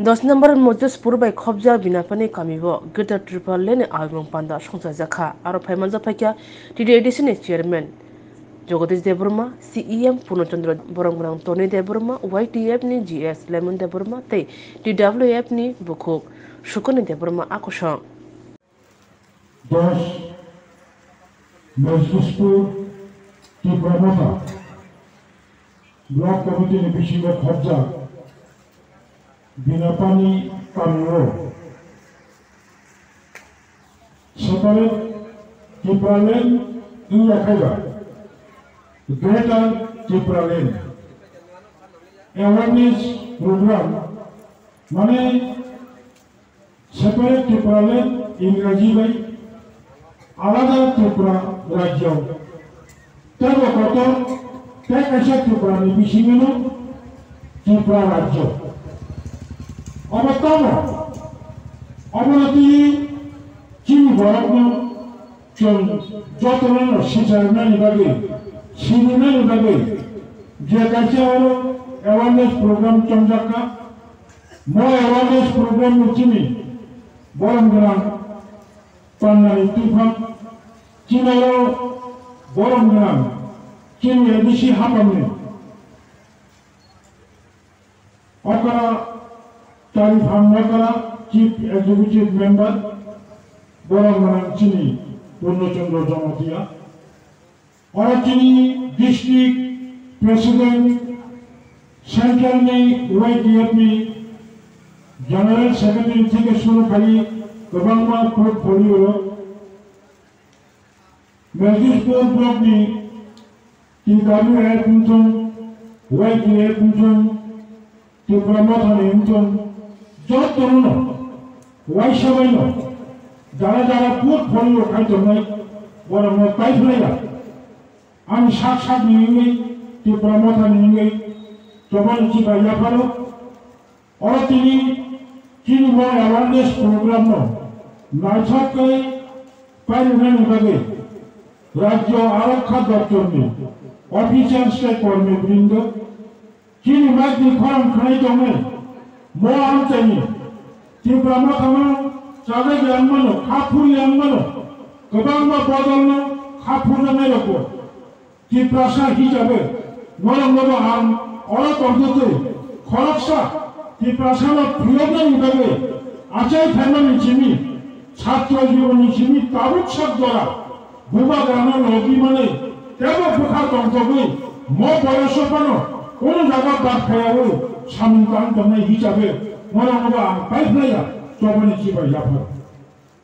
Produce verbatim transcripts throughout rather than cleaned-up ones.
Dos number Mojespur bai khobjak Binapani kamio Greater Tipraland ni ayung panda songchajakha. Aro phaimanjak phaikha T D A D C ni chairman Jagadish Debbarma, C E M Purno Chandra, borom gwnang Tony Debbarma, Y T F ni G S Lemon Debbarma tei T W F ni bukhuk Sukoni Debbarma a kosong. Dos, Mojespur Tipra Motha Block Committee ni bisingo khobjak Binapani kamio separate Tipraland wngya khaiba Greater Tipraland awareness program, mane separate Tipraland Ingraji bai alada Tripura rajyo. Tebo kotor tei kaisa Tripura ni bisingo no Tripura rajyo. Obo tamo? Obo no tini chini borok no chwng joto no sicharinani bagwi, sinimani bagwi je kaisa oro awareness program chongjak kha. Mo awareness program ni chini borom gwnang pannani twiphang, chini oro borom gwnang chini A D C hapangni okra Tariphang Nokara, Chief Executive Member, borom gwnang chini Purno Chandra Jamatia. Oro chini district president, central ni Y T F ni general secretary theke suru khai kwbangma portfolio rok. Mejipur block ni T W F wngthung, Y T F wngthung, Tipra Mothani wngthung, jotono no waisa bai no jara jara portfolio khai tongnai borok no paiphlaiya. Ani sak sak ni wngwi Tipra Mothani wngwi chobani chibai yapharo. Oro tini chini bo awareness program no naithok khe pairwnani bagwi Rajya Arokha Doptor ni official tei kormi brindo chini mic ni khorang khwnai tongnai. Mo amchaini Tipra Mothano chajak yang mano, kha phur yang mano, kwbangma bodol no kha phurjaknai rokbo. Tiprasa hisabe norokno bo ang oro tongtwtwi khoroksa Tiprasano phiyoknani bagwi achai phaimani simi, chhatro jibonni simi tabuk sak jora bubagrano logi manwi teibo bwkha tongthogwi mo boyoso phano kunu jaga bak phaiyaui samung tang tongnai hisabe norokno bo ang paiphlaiya chobani chibai yaphar.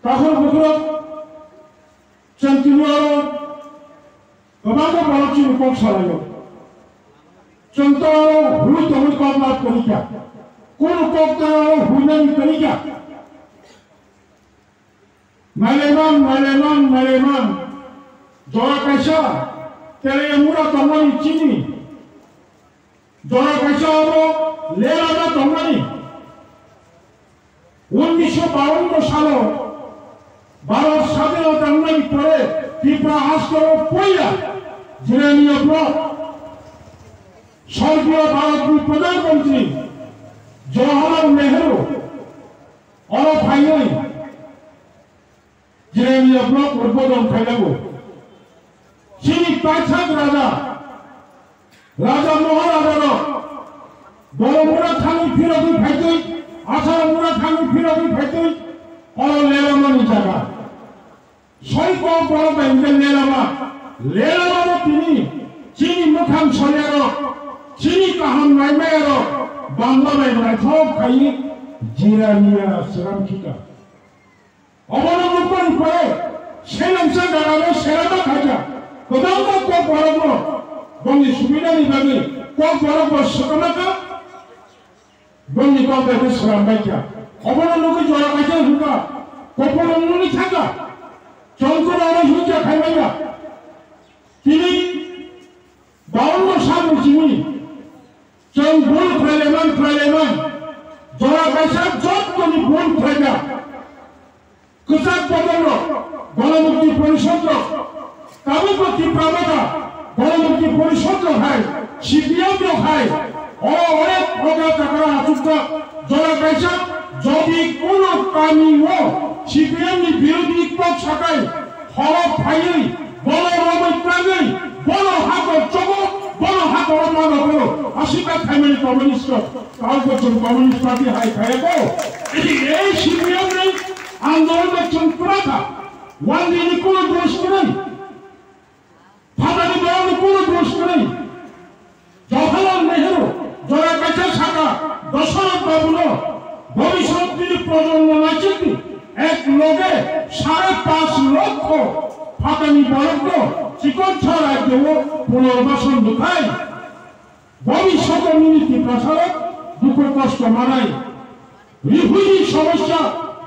Takhor bukhurok chwng tini oro Kwbangma borok chini kok salaio. Chwng to oro hwnwi tongwi kok lab kwrwi kha. Kunu kok to oro hwnwi kwrwi kha. Nailaimang, nailaimang, nailaimang. Jora kaisa Telemura tongmani chini. Jora kaisa abo lerama tongmani. Unnisho bawanno salo Bharat sadhinota wngnani pore Tripura hasteo poila Jirania block Sorgiyo Bharatni Pradhan Mantri Jawaharlal Nehru oro phaiwi Jirania block udbodon khainago. Chini paithak raja, raja Maharaja rok, Boromura thangwi phirogwi phaitwi, Atharamura thangwi phirogwi phaitwi, oro lelamani jaga. Soi kok borok bai hwnkhe lelama, lelama bo tini chini mwkhang soyarok, chini kaham naimayarok, Bangla bai naithok khaiwi Jirania sram khika. Obono nukmani pore selengsa jagao serama khaikha. Kwbangma kok borokno bongni subidani bagwi kok borokbo swkama kha, bongni kok bai khe swnam bai kha. Obono nukwi jora kaisa hwnkha, kopor wngwi thangkha, chongkor oro hwnkha khaimaya. Tini bawanno salni simi chwng bul khlailaiman khlailaiman jora kaisa jottoni bul khlaijak. Kwchak bodolrok, Ganamukti Porishodrok, tabukbo Tipra Motha, Ganamukti Porishodrok hai, C P M rok hai, o onek oja chakra achukjak, Jora kaisa, jodi kono kami o C P M ni birodhi kok sakai, horo phaiwi, bono romwi twlangwi, bono hakor chogo, bono hakor mano kono, asika thaimani communist rok, kaukhe chwng communist party hai khaiya ko. Ei C P M ni andolon no chwng kwrakha, wandi ni kono dos kwrwi. Phatani borokni kono dos kwrwi. Jawaharlal Nehru jora kaisa saka, Dasarath Babuno bhobishyot ni projonmo naichikdi ek loge sare panch lokho phatani borokno chikon sa rajyo o punarbasan rwkhai. Bhobishyot o nini Tiprasarok dukhu kosto manai. Refugee somosya,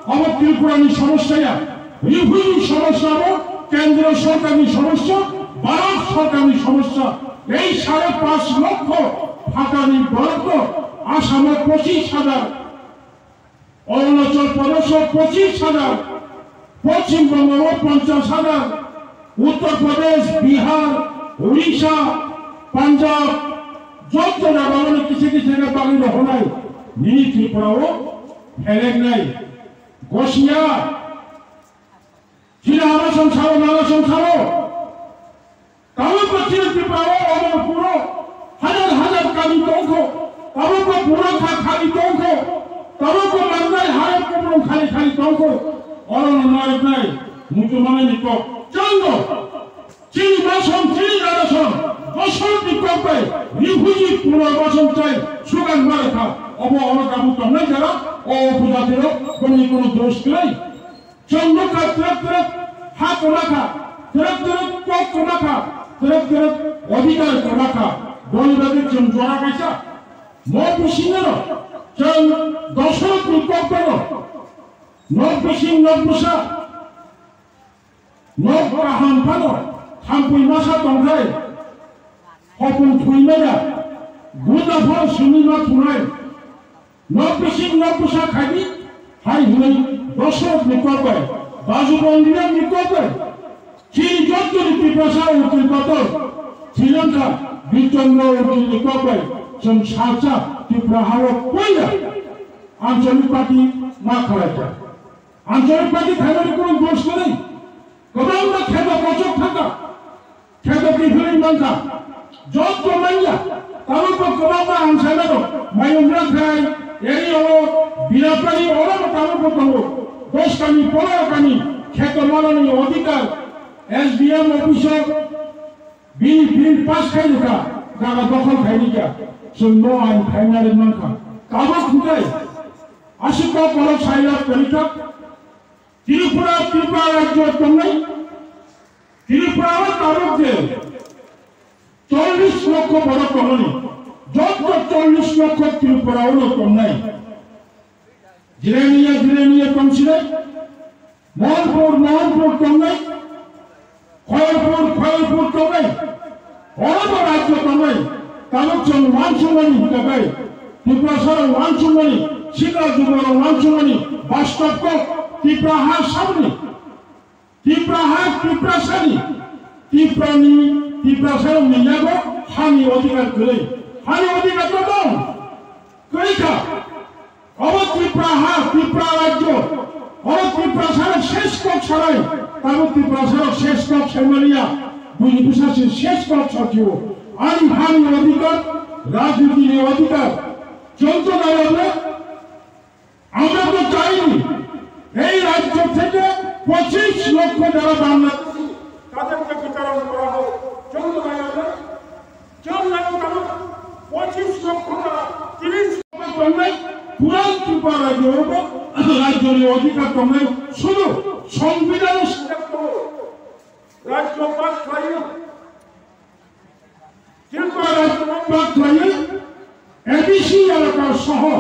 abo Tripura ni somosya ya. Refugee somosya abo Kendro Sorkar ni somosya, Bharat Sorkar ni somosya. Ei sare panch lokho phatani borok no Assam o pochis hajar, Arunachal Pradesh o pochis hajar, Poschim Bongo o ponchas hajar, Uttar Pradesh, Bihar, Odisha, Punjab, joto jaga o kisa kisa khe bagwi rohornai, nini Tripura o phereknai. Gosiya, chini hama song sao, nala song sao. Tabuk bo chini Tripura o omo puro hajar hajar kami tongkho. Tabuk bo puro kha khani tongkho. Tabuk bo manjai hayat kuplung khani khani tongkho. Oro no narwknai muchumani ni kok. Chwngno chini basom, chini narasom, bosor ni kok bai refugee puno basom chai sugan mare kha. Obo oro tabuk tongnai jara o upojati rok boni kono dos kwrwi. Chwng nukha twrwk twrwk ha kwma kha, twrwk twrwk kok kwma kha, twrwk twrwk odhikar kwma kha. Boni bagwi chwng jora kaisa. Mo bisingo chwng Dasarath ni kok bai nok bising nok bwsa nok kaham phano thampui masa tongthai. Hopung thwimaya, buda phano simi ma thunai. Nok bising nok bwsa khaidi, hai hwnwi Dasarath ni kok bai, Bajuba Indriya ni kok bai, chini jottoni Tiprasa ukil kotor, Sri Lanka, Bichandra ukil ni kok bai, chwng salsa Tripura hao puila Anchalik Party ma khlaijak. Anchalik Party khainani kunu dos kwrwi, kwbangma kheto kochok thangkha. Kheto kiphilwi mankha, joto manya, tabukbo kwbangma ang saimano, Mayungra khai, area o, Birapani, oro bo tabukbo tongo, dos kami, pondro kami, kheto manani odhikar, S D M office o, bini bill pass khai rwkha, jaga dokhol khai rwkha, chwng no ain khaina rwk mankha, tabuk hwnkhe, aswk kok borok sailab kwrwikha, Tripura, Tripura rajyo tongnai, Tripura o tabuk je chollish lokho borok tongmani, joto chollish lokho Tripura o no tongnai. Jiraniya, Jiraniya tongsinai, Mohanpur, Mohanpur tongnai, Khoyalpur, Khoyalpur tongnai, oro bo rajyo tongnai, tabuk chwng uansukmani hwnkhe bai, Tiprasa rok uansukmani, sikla jubo rok uansukmani, bastob kok, Tipra ha saboni. Tipra ha Tiprasani, Tiprani, Tiprasarokni yago hani odhikar kwrwi. Hani odhikar no tong? Kwrwi kha. Obo Tipra ha, Tipra rajyo. Oro Tiprasarok ses kok sanai. Tamo Tiprasarok ses kok saimaliya. Buini bwsasi ses kok sajio. Ani hani odhikar, rajnitini odhikar. Chwng to naiyabre. আমরা তো চাইনি এই রাজ্য থেকে পঁচিশ লক্ষ যারা বাংলাদেশি, তাদেরকে বিতাড়ন করা হোক। চলুন ভাই, আমরা চলুন, আমরা পঁচিশ লক্ষ না, তিরিশ লক্ষ tongnai, পুরান ত্রিপুরা রাজ্য হবো, রাজ্যের অধিকার tongnai, শুধু সংবিধানের সাথে রাজ্য পাস খাইয়ে Tripura rajyo bak khlaiwi A D C elaka soho,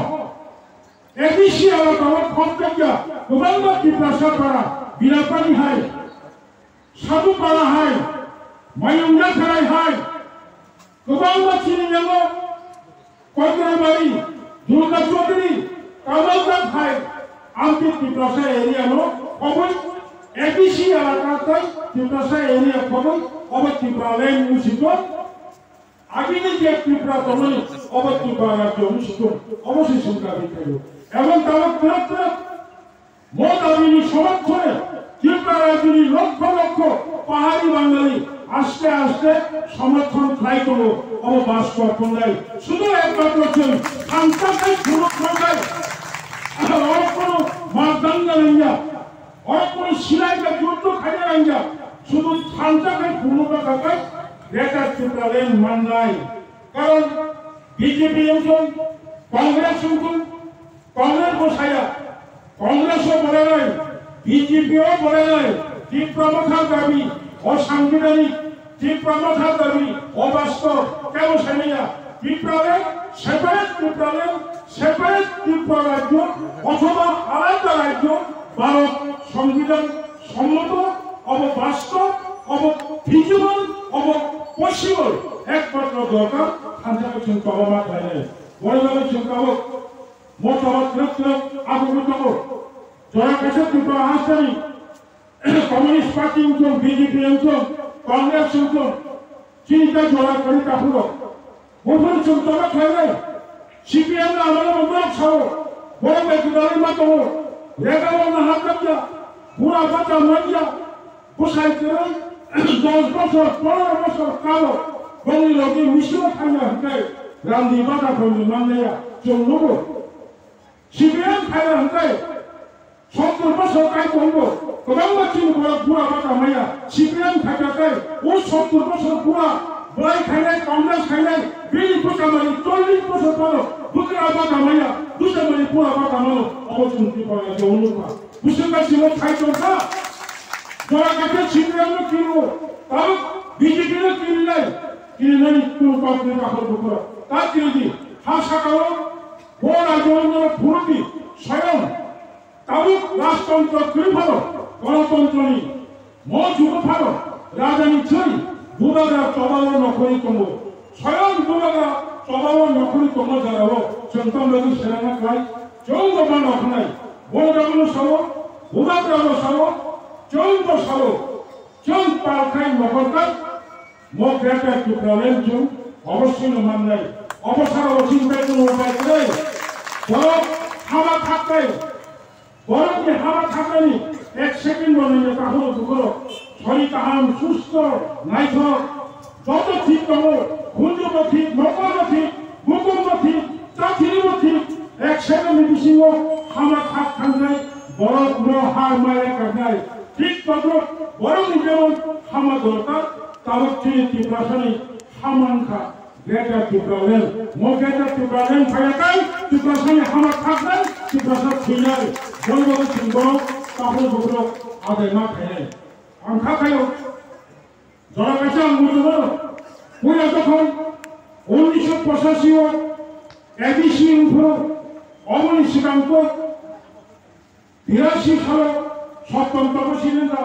A D C elaka o khorokya kwbangma Tiprasa para, Birapani hai, Sadhu para hai, Mayungjakharai hai, kwbangma chini yango Koitrabari, Durga Chaudhary, Kamalkhat hai, amtwi Tiprasa area no khobwi, A D C elaka tei Tiprasa area khobwi, obo Tipraland wngsi kok. Agini je Tripura tongmani obo Tripura rajyo wngsitung, obo se chwng dabi khaio. Ebong tabuk twrwk twrwk mo dabini somorthone Tripura rajyoni lokho lokho pahari Bangali aste aste somorthon khlai tongo, obo bastob wngnai. Sudu ekmatro chwng thansa khai phunuk tongnai. Oro kono magdang nangya. Oro kono silai ba juddo khaina nangya, sudu thansa khai phunukna bagwi Greater Tipraland mannai. Karon B J P wngthung, Congress wngthung, Congress bo saya, Congress o borainai, B J P o borainai, Tipra Motha dabi, o sangbidhanik, Tipra Motha dabi obastob, kebo saimanya Tipraland, separate Tipraland, separate Tripura rajyo othoba alada rajyo, Bharat Songbidan sommoto, obo bastob, obo feasible, obo possible, ekmatro dorkar thansa chwng choba ma khlainai. Boni bagwi chwng tabuk mochabat twrwk twrwk aboni tongo. Jora kaisa Tripura hasteni Communist Party wngthung, B J P wngthung, Congress wngthung, chini ta jora kwrwi takhuk rok. Buphuru chwng tongma khlainai, C P M no amalo borok sao, borok bai kwdalwi ma tongo, rega o na hapjakya, bura bata manya, bwsai kwrwi, dos bosor, pondro bosor kalo, bongni logi misilo thangya hwnkhe, randi bata phangni manliya, chwng nugo. C P M khaina hwnkhe, sottor bosor kai tongo, kwbangma chini borok bura bata maya, C P M khaika kai, o sottor bosor bura, bwlai khainai, Congress khainai, bini bwchamani chollish bosor phano bwkra bata maya, bwchamani bura bata mano, obo chwng Tripura rajyo o nukha. Bwswk bai simo khai tongkha, jora kaisa C P M no kiriwo, tabuk B J P no kirinai, kirinani kunu kok ni dakhol bukhoro, ta kiridi, ha sakao, bo rajyo no phurudi, soyong, Tabuk rajtontro kwrwi phano, gonotontroni mo jugo phano rajani thwi bubagra chobao nokhorwi tongo. Soyong bubagra chobao nokhorwi tongma jagao chwng tamo bagwi serangna khlai, chwngbo ma nokhnai. Bo jagono sao, bubagrano sao, chwngbo sao, chwng palkhai nokhorkha. Mo Greater Tipraland chwng obossoi no mannai. Obo sara o chini bai kuno upai kwrwi. Borok hama thaknai. Borokni hama thaknani ek second bo nangya takhuk bukhoro. Sori kaham, susto, naithok. Joto thik tongo. Khunju bo thik, nokbar bo thik, bukum bo thik, chathini bo thik. Ek second ni bisingo hama thak thangnai. Borok no har maya karnai. Thik todrop borokni jemon hama dorkar, tabuk chini Tiprasani hama wngkha Greater Tipraland. Mo Greater Tipraland phaiyakhai Tiprasani hama thaknai, Tiprasa thwinai. Boni bagwi chwng borok takhuk bukhurok adai ma khainai. Ang kha khaio, jora kaisa ang bujo mano. Puila jokhon unnisho pochashi o A D C wngphuru, oboni swkang kok Birasi salo sottom toposil wngkha.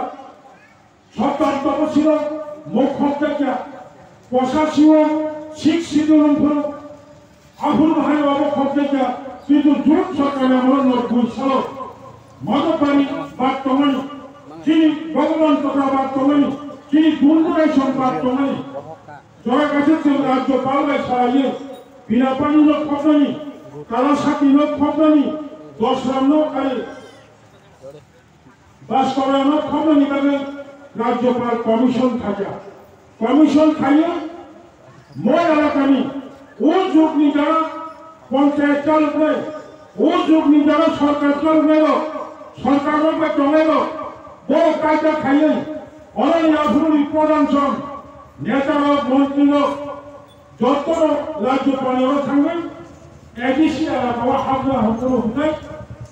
Sottom toposilo mok khokjakya. Pochashi o sixth schedule wngphuru aphuru bahai obo khokjakya. Kintu June sorkar amolo nobboi salo Madhobari bad tongmani, chini Bhagwan Chopra bad tongmani, chini Gundu Raison bad tongmani. Jora kaisa chwng Rajyopal bai salaiwi Binapani no khoknani, Kalasati no khoknani, Dosram no ari Baskora no khoknani bagwi Rajyopal commission khaja. Commission khaiwi moi elakani o jugni jara panchayat chaloknai, o jugni jara sorkar chaloknai rok, sorkar rok bai tongnai rok, bo kaita khaiwi oroni aphuruni pradhan song, neta rok, montri rok, Jotono Rajyopal o thangwi A D C elakao habna hokoro hwnkhe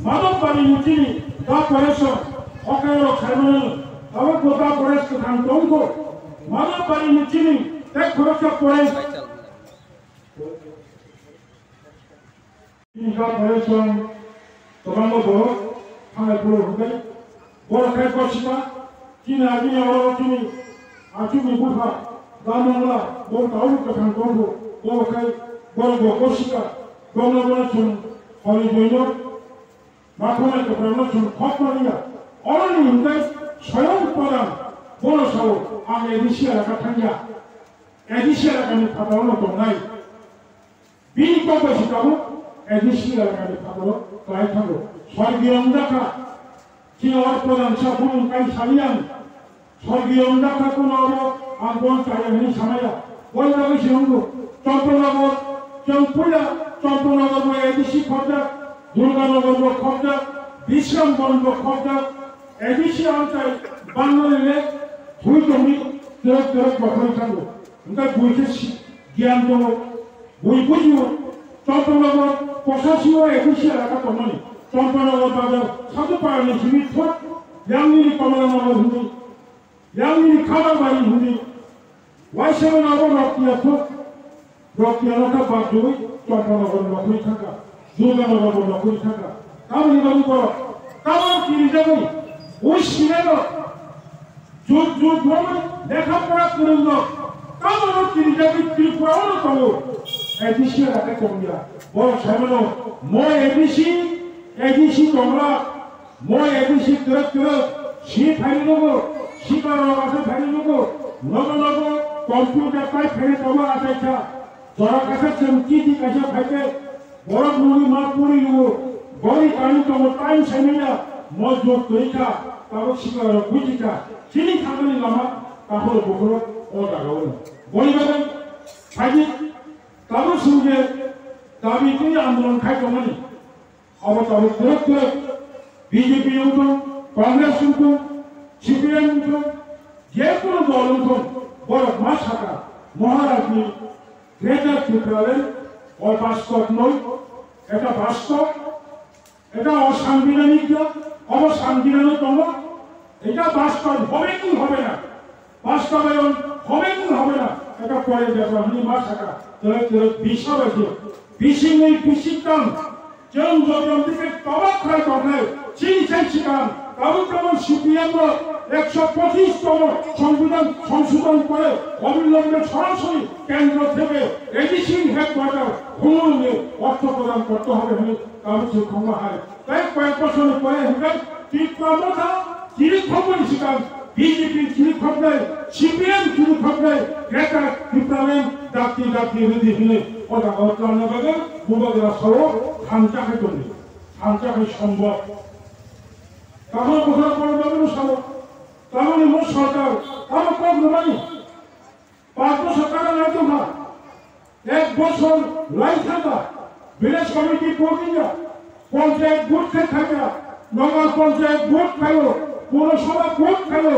Madhobari ni chini da forest o okhe rok saimano abo bo da forest kwthang tongkho. Madhobari ni chini tei khoroksa forest Chini kha phai song kwbangma borok thanglai phuru hwnkhe borok khe gosika chini agini oro chini achukni bupha da mangla bo taui kwthang tongbo borok khe borok bo gosika gomla bono chwng holi boino makhonai kwphrangno chwng khok maliya oroni hwnkhe soyong pora bono sao ang A D C elaka thangya. A D C elakani phataro no tongnai. Bini kok bai se tabuk A D C elakani phataro klai thango. Sorgiyo wngjakha. Chini o pradhan sa bumung kai saliyan. Sorgiyo wngjakha kuno abo ang bon chaya hwnwi samaya. Boni bagwi se wngkhu. Champanagar, chwng puila Champanagar bo A D C khobjak, Durganagar bo khobjak, Bisramganj bo khobjak, A D C amchai Bangalore le thui tongwi twrwk twrwk bokhorwi thango. Hwnkhe buikhe si-, giyan tongo. Bui bujio, Champanagar Kosasio A D C elaka tongmani. Champanagar bazar Sadhupara ni simi thok, yang nini Kamalanagar hwnwi, yang nini Khabarbari hwnwi. Waisa no abo Roktiya thok, Roktiya no kha bak jogwi Champanagar no thwi thangkha, Durganagar no thwi thangkha. Tamoni bagwi borok, tamoni kirijagwi, ui sinai rok, Jug jug wngwi lekha pora kwrwng rok tamo no kirijagwi Tripura o no tongo. A D C elaka tongya. Borok sai mano, mo A D C, A D C tongra, mo A D C kwrwk kwrwk, si phaini nugo, si barok ase phaini nugo, nogo nogo computer pai phaini tongo achaikha. Jora kaisa chwng chiti kaisa phaikhe, borok nungwi ma puri nungo, gori kani tongo time saimanya, mo jok twi kha, tabuk sikla rok buji kha, chini thangmani lama, takhoro bukhoro o jaga o. Boni bagwi phaidi, tabuk sungje dabi twi andolon khai tongmani. Abo tabuk kwrwk kwrwk B J P wngthung, Congress wngthung, C P M wngthung, je kono dol wngthung, borok ma sakha, Maharaj ni Greater Tipraland o bastop noi, eta bastop, eta osangbidanik ya, obo sangbidanoi tongo, eta bastop hobe ki hobe na. বাস্তবায়ন হবে কি হবে না, এটা পরে দেখো, আমি মা থাকা, তোরা, তোরা বিশ হবে যে, বিশ নেই, বিশ কাম, যেমন যখন দিকে তবাক খায় তখন, সেই সেই শিকাম, কারণ যেমন সিপিএম একশো পঁচিশতম সংবিধান সংশোধন করে অবিলম্বে সরাসরি কেন্দ্র থেকে এডিসি হেডকোয়ার্টার হুমুন্ডে অর্থ প্রদান করতে হবে বলে কারণ সে ক্ষমা হয়। Tei koi bosor ni pore hwnkhe Tipra Motha chiri khokmani swkang B J P chiri khoknai, C P M chiri khoknai, Greater Tipraland dakti dakti rwdi hwnwi o jaga o tlangna bagwi Bubagra sao thansa khai tongdi, thansa khai sombok. Tamo bwswk borok bagwi no sao, tamoni mo sorkar, tamo kok rwmani. Panch bosor kara lai tongkha, ek bosor lai thangkha, village committee vote wngya, panchayat vote khai thangya, nagar panchayat vote khaio, purosabha vote khaio,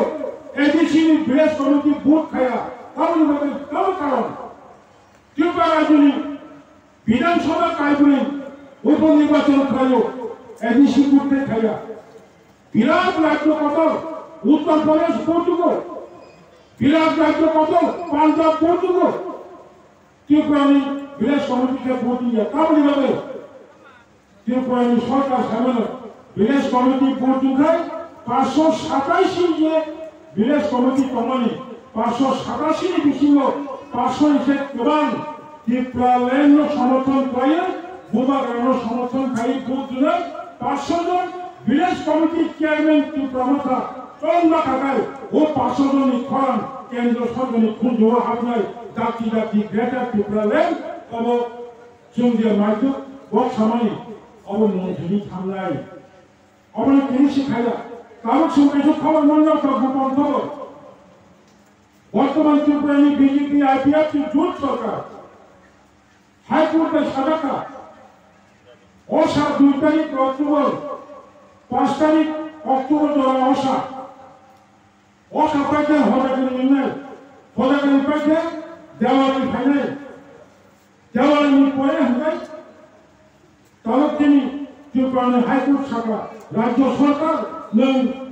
A D C ni village committee vote khaya, tamoni bagwi tamo karon. Tripura rajyoni Bidhan Sabha kaibwrwi upo nirbachon khlaio, A D C vote khai khaya. Birat rajyo kotor, Uttar Pradesh vote dugo. Birat rajyo kotor, Punjab vote dugo. Tripura ni village committee khe vote ya, tamoni bagwi. Tripura ni sorkar saimano village committee vote dukha, paanch sho satashi je village committee tongmani, paanch sho satashi ni bisingo paanch sho ni se kwbang Tipraland no somorthon khlaiwi, Bubagra no somorthon khlaiwi vote rwnai paanch sho jon village committee chairman Tipra Motha chongma khakai o paanch sho jon ni khorang kendro sorkar ni khunju o habnai dakti dakti Greater Tipraland obo Chwng je maituk bok samani obo mung thani thangnai. Obo ni tini si khaya. Tabuk chwng kaisa khobor manjak tok, gopan khobor. Bortoman Tripura ni B J P I P F T jut sorkar High Court bai sajak kha. O sal dui tarik October, panch tarik October jora o sal. O sal paikhe hoda khe ringnai, hoda khe paikhe Dewali phainai. Dewali ni pore hwnkhai tabuk chini Tripura ni High Court sakha, Rajya Sarkar nwng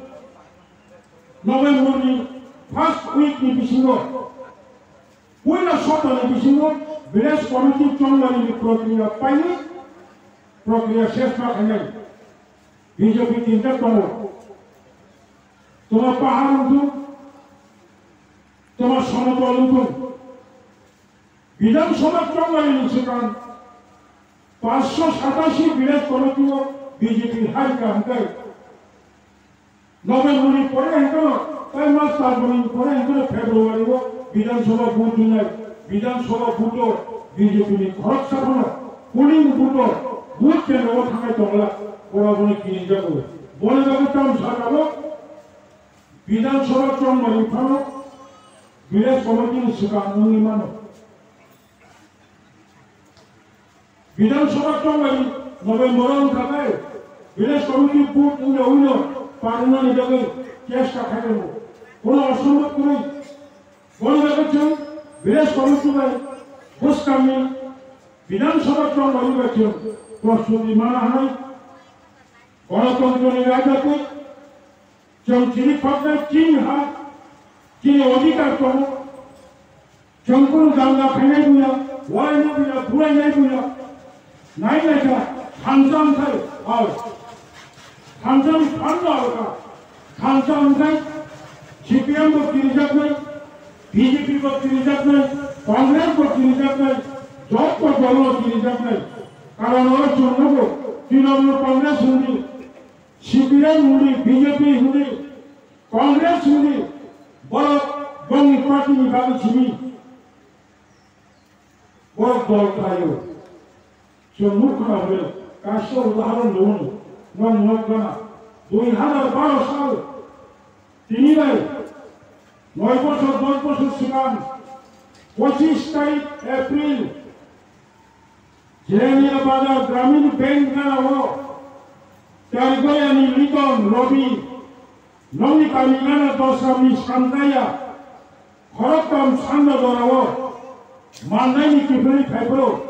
November ni first week ni bisingo, puila sopta ni bisingo village committee chongmani ni prokriya paini, prokriya ses ma khainai. B J P tinta tongo. Toma pahar wngthung, toma somotol wngthung. Bidhan Sabha chongmani ni swkang panch sho satashi village committee o B J P harika hwnkhe November ni pore hwnkhe no, tai mas tar bwrwi ni pore hwnkhe no February o Bidhan Sabha vote wngnai. Bidhan Sabha voter B J P ni khoroksa phano polling voter vote kendro o thangnai tongla, ora boni kini jago. Boni bagwi tam sakabo Bidhan Sabha chongmani phano village committee ni swkang wngwi mano. Bidhan Sabha chongmani November o wngkha khe village committee vote wngya wngya parinani bagwi chesta khairokgo. Kono osombhob kwrwi. Boni bagwi chwng village committee bai bwskangni Bidhan Sabha chongmani bai chwng prostuti mana hai. Ganatantrani raida tei chwng chini koknai chini ha, chini odhikar tongo. Chwng kunu dangla khainai buya, walainai buya, bulainai buya. Nai naikha, thansa wngkhai, al. Thansa ni phan no alka. Thansa wngkhai, C P M bo kirijaknai, B J P bo kirijaknai, Congress bo kirijaknai, joto dol no kirijaknai. Karon oro chwng nugo, Trinamool Congress hwnwi, C P M hwnwi, B J P hwnwi, Congress hwnwi, borok bongni party ni bagwi simi. Borok dol khlaio. Chwng nuk khna hwnwi kaisa udahoron rwmani, nwng nuk gana. Dui hazar baro sal tini bai noi bosor, dos bosor swkang, pochis tarik April, Jirania Bazar Gramin Bank gana o Charigoyani Liton Robi, nongni kami gana Dosramni Sanjaya, Khoroktham sanda jorao mannaini kiphilwi phaiphuru.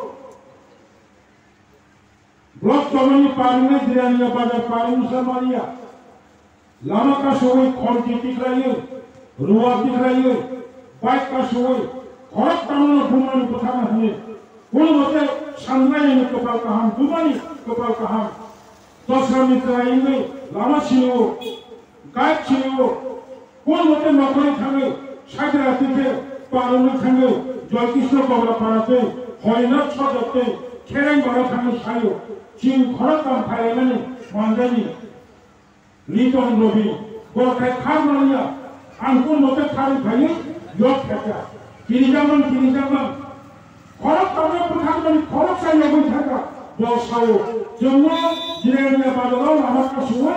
Block chomani parinai Jirania Bazar parinai Samaria. Lama kasui khonti tikhlaiwi, ruwa tikhlaiwi, bike kasui, khoroktham no bumani bwthana hwnwi. Kono mote sannaini kwpal kaham, bumani kwpal kaham. Dosramni chwrai wngwi lama siniwo, guide siniwo, kol mote nokhorwi thangwi, Saidra twi khe parwngwi thangwi, Joy Krishna Kobra para twi, Horinath Sojak twi, Khereng bara thangwi sayo, chini khoroktham phailaimani manjani Liton Robi, bo khai thar manya, ang kol mote tharwi phaiwi yok khacha, kirijakman, kirijakman. Khoroktham no bwthakmani khoroksa yogwi thangkha, bo sao, chwngno Jirania Bazaro lama kasui,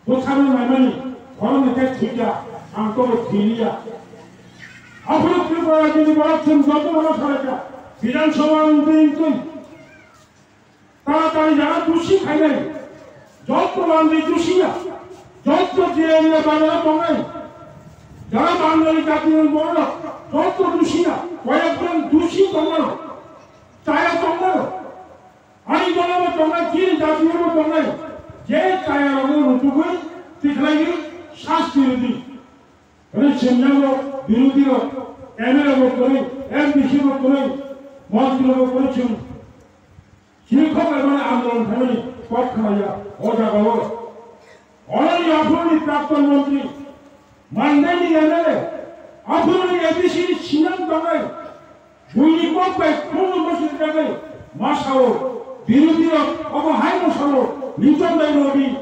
bwsano naimani khoroknwi khe thwikha, ang tobo thwiliya. Aphuru Tripura Rajyoni borok chwng joto bono salaikha, Bidhan Sabha wngtwi wngtwi. Taratari jara dusi khainai, joto landri dusiya, joto Jirania Bazaro tongnai, jara Bangali jati ni borok, joto dusiya, koyekjon dusi tongnai, chaya tongnai. Ani dolo bo tongnai, chini jatio bo tongnai, je chaya rokno rutugwi tikhlaiwi sasti rwdi. Hwnwi swngnai bo birodhi rok, M L A bo kwrwi, M D C bo kwrwi, montri rok bo kwrwi chwng. Chini khok laimani andolon khaimani kok khnaya o jagao. Ononi aphuruni prakton montri, Mandaini M L A, aphuruni A D C ni sinam tongnai, buini kok bai khulumno bwswk jagwi ma sao, birodhi rok obo haino sao, Liton bai Robi,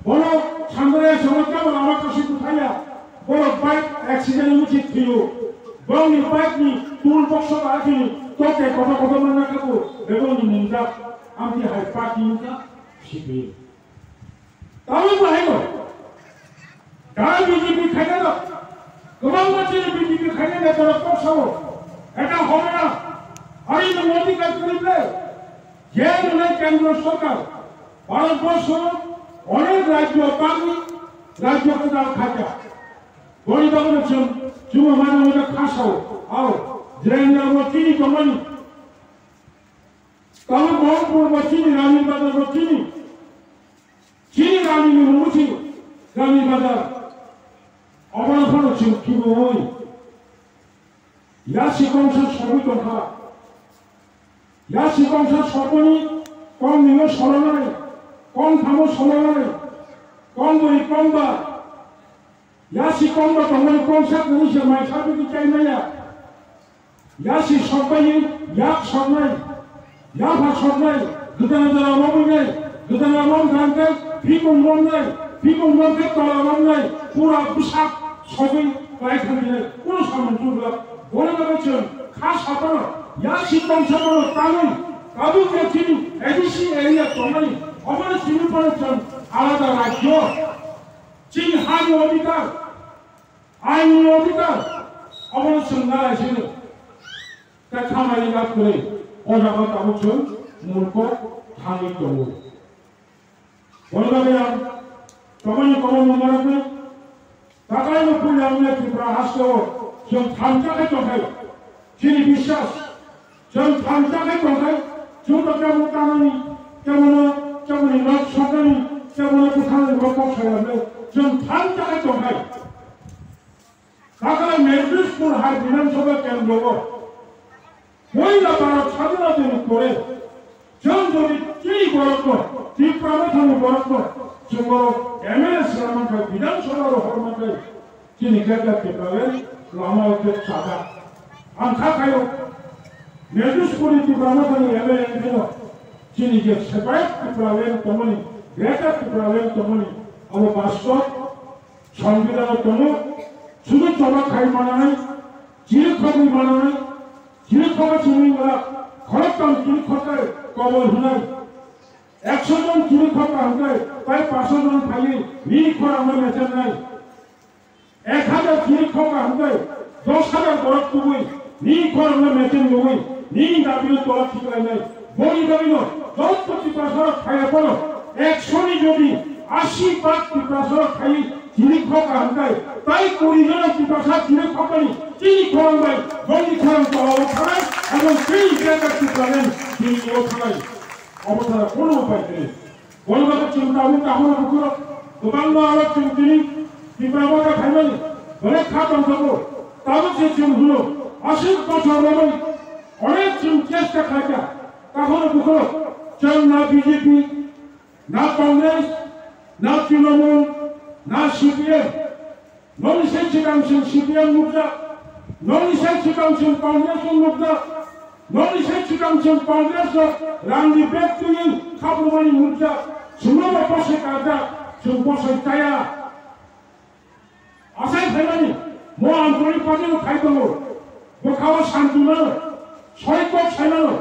bono Sanjaya Samatia bo lama kasi bwthaya, borok bike accident ni muchik thwio, bongni bike ni tool box o bahai thwio, toke kotor kotor manna khe bo beboni mungjak, amtwi hai party wngkha C P M. Tabuk bo haino. Da B J P khainai rok. Kwbangma chini B J P khainai neta rok kok sao. Eta hobe na. Ari no Modi ka kwrwi ble. Je nunai kendro sorkar. Bharat borsho onek rajyo pani rajyo kwtal khaja. Boni bagwi chwng chwng mano mano kha sao. Ao. Jirania bo chini tongmani. Tabuk Mohanpur bo chini, Ramin Bazar bo chini. Chini Ramin ni mung si Ramin Bazar. Obono phano chwng khibiui. Yasi kongsa sogwi tongkha. Yasi kongsa sogwini kong nino solonai, kong thamo solonai, kong bwrwi kong ba. Yasi kongba tongmani kongsa kwrwi se mai sabikhe chai maya. Yasi sokbaini yak soknai, yapha soknai, gwdana jora romwinai, gwdana rom thangkhe phikung romnai, phikung romkhe tola romnai, pura bwsak sogwi klai thangkhe kuno samung chukla Boni bagwi chwng kha saphano, ya si tong saphano tanwi, tabuk ya chini A D C area tongmani, obono simi phano chwng alada rajyo, chini hani odhikar, ainni odhikar, obono chwng nalai sini. Tei khamani lakrwi, o jaga tabuk chwng murko thangwi tongo. Boni bagwi ang tongmani komo mungmarokno takhai no puila wngya Tripura hasteo chwng thansa khe tongkhai, chini biswas chwng thansa khe tongkhai, chwng to kebo tanani, kebono, keboni nok soknani, kebono bwthangni nok kok salamle chwng thansa khe tongkhai. Takhai Merdishpur hai Bidhan Sabha kendro o poila Bharat sadhina dini pore chwng jodi chini borokno, Tipra Mothani borokno chwng borok M L A swnam mankha, Bidhan Sabha rohor mankha, chini Greater Tipraland lama o khe chajak. Ang kha khaio, Merdishpur ni Tipra Mothani M L A wngkhaino chini je separate Tipraland tongmani, Greater Tipraland tongmani, abo bastob. Songbidan o tongo, sudu choba khai manai, chiri khogwi manai, chiri khogo simi wala, khoroktham chiri khokai kobol hwnai. Ekso jon chiri khoka hwnkai, tai paso jon phaiwi, ni khorang no mechenai. Ek hajar chiri khoka hwnkai, dos hajar borok tubui, ni khorang no mechen nugui, ni dabi no tola thiklainai. Boni bagwino jotto Tiprasarok phaiya phano ekso ni jodi asi bhag Tiprasarok phaiwi chini khok kaham khe, tai kuri jona Tiprasa chini khokmani chini khorang bai bongni khorang tolao thanai, ebong chini Greater Tipraland chini o thanai. Obo sara kono upai kwrwi. Boni bagwi chwng tabuk kaham bukhurok kwbangma aro chwng chini Tipra Motha khaimani belai kha tongthogo. Tabuk se chwng hwno aswk bochor romwi onek chwng chesta khlaikha. Kaham bukhurok chwng na B J P, na Congress, na Trinamool, na C P M. Nokni sai swkang chwng C P M nukjak, nokni sai swkang chwng Congress no nukjak, nokni sai swkang chwng Congress no rangni bag twiwi khaprumani nukjak, chwngno bo bosai kajak, chwng bosai chaya. Asai phaimani mo Anchalik Party no khai tongo, bwkhao shanti mano, soi kok sai mano,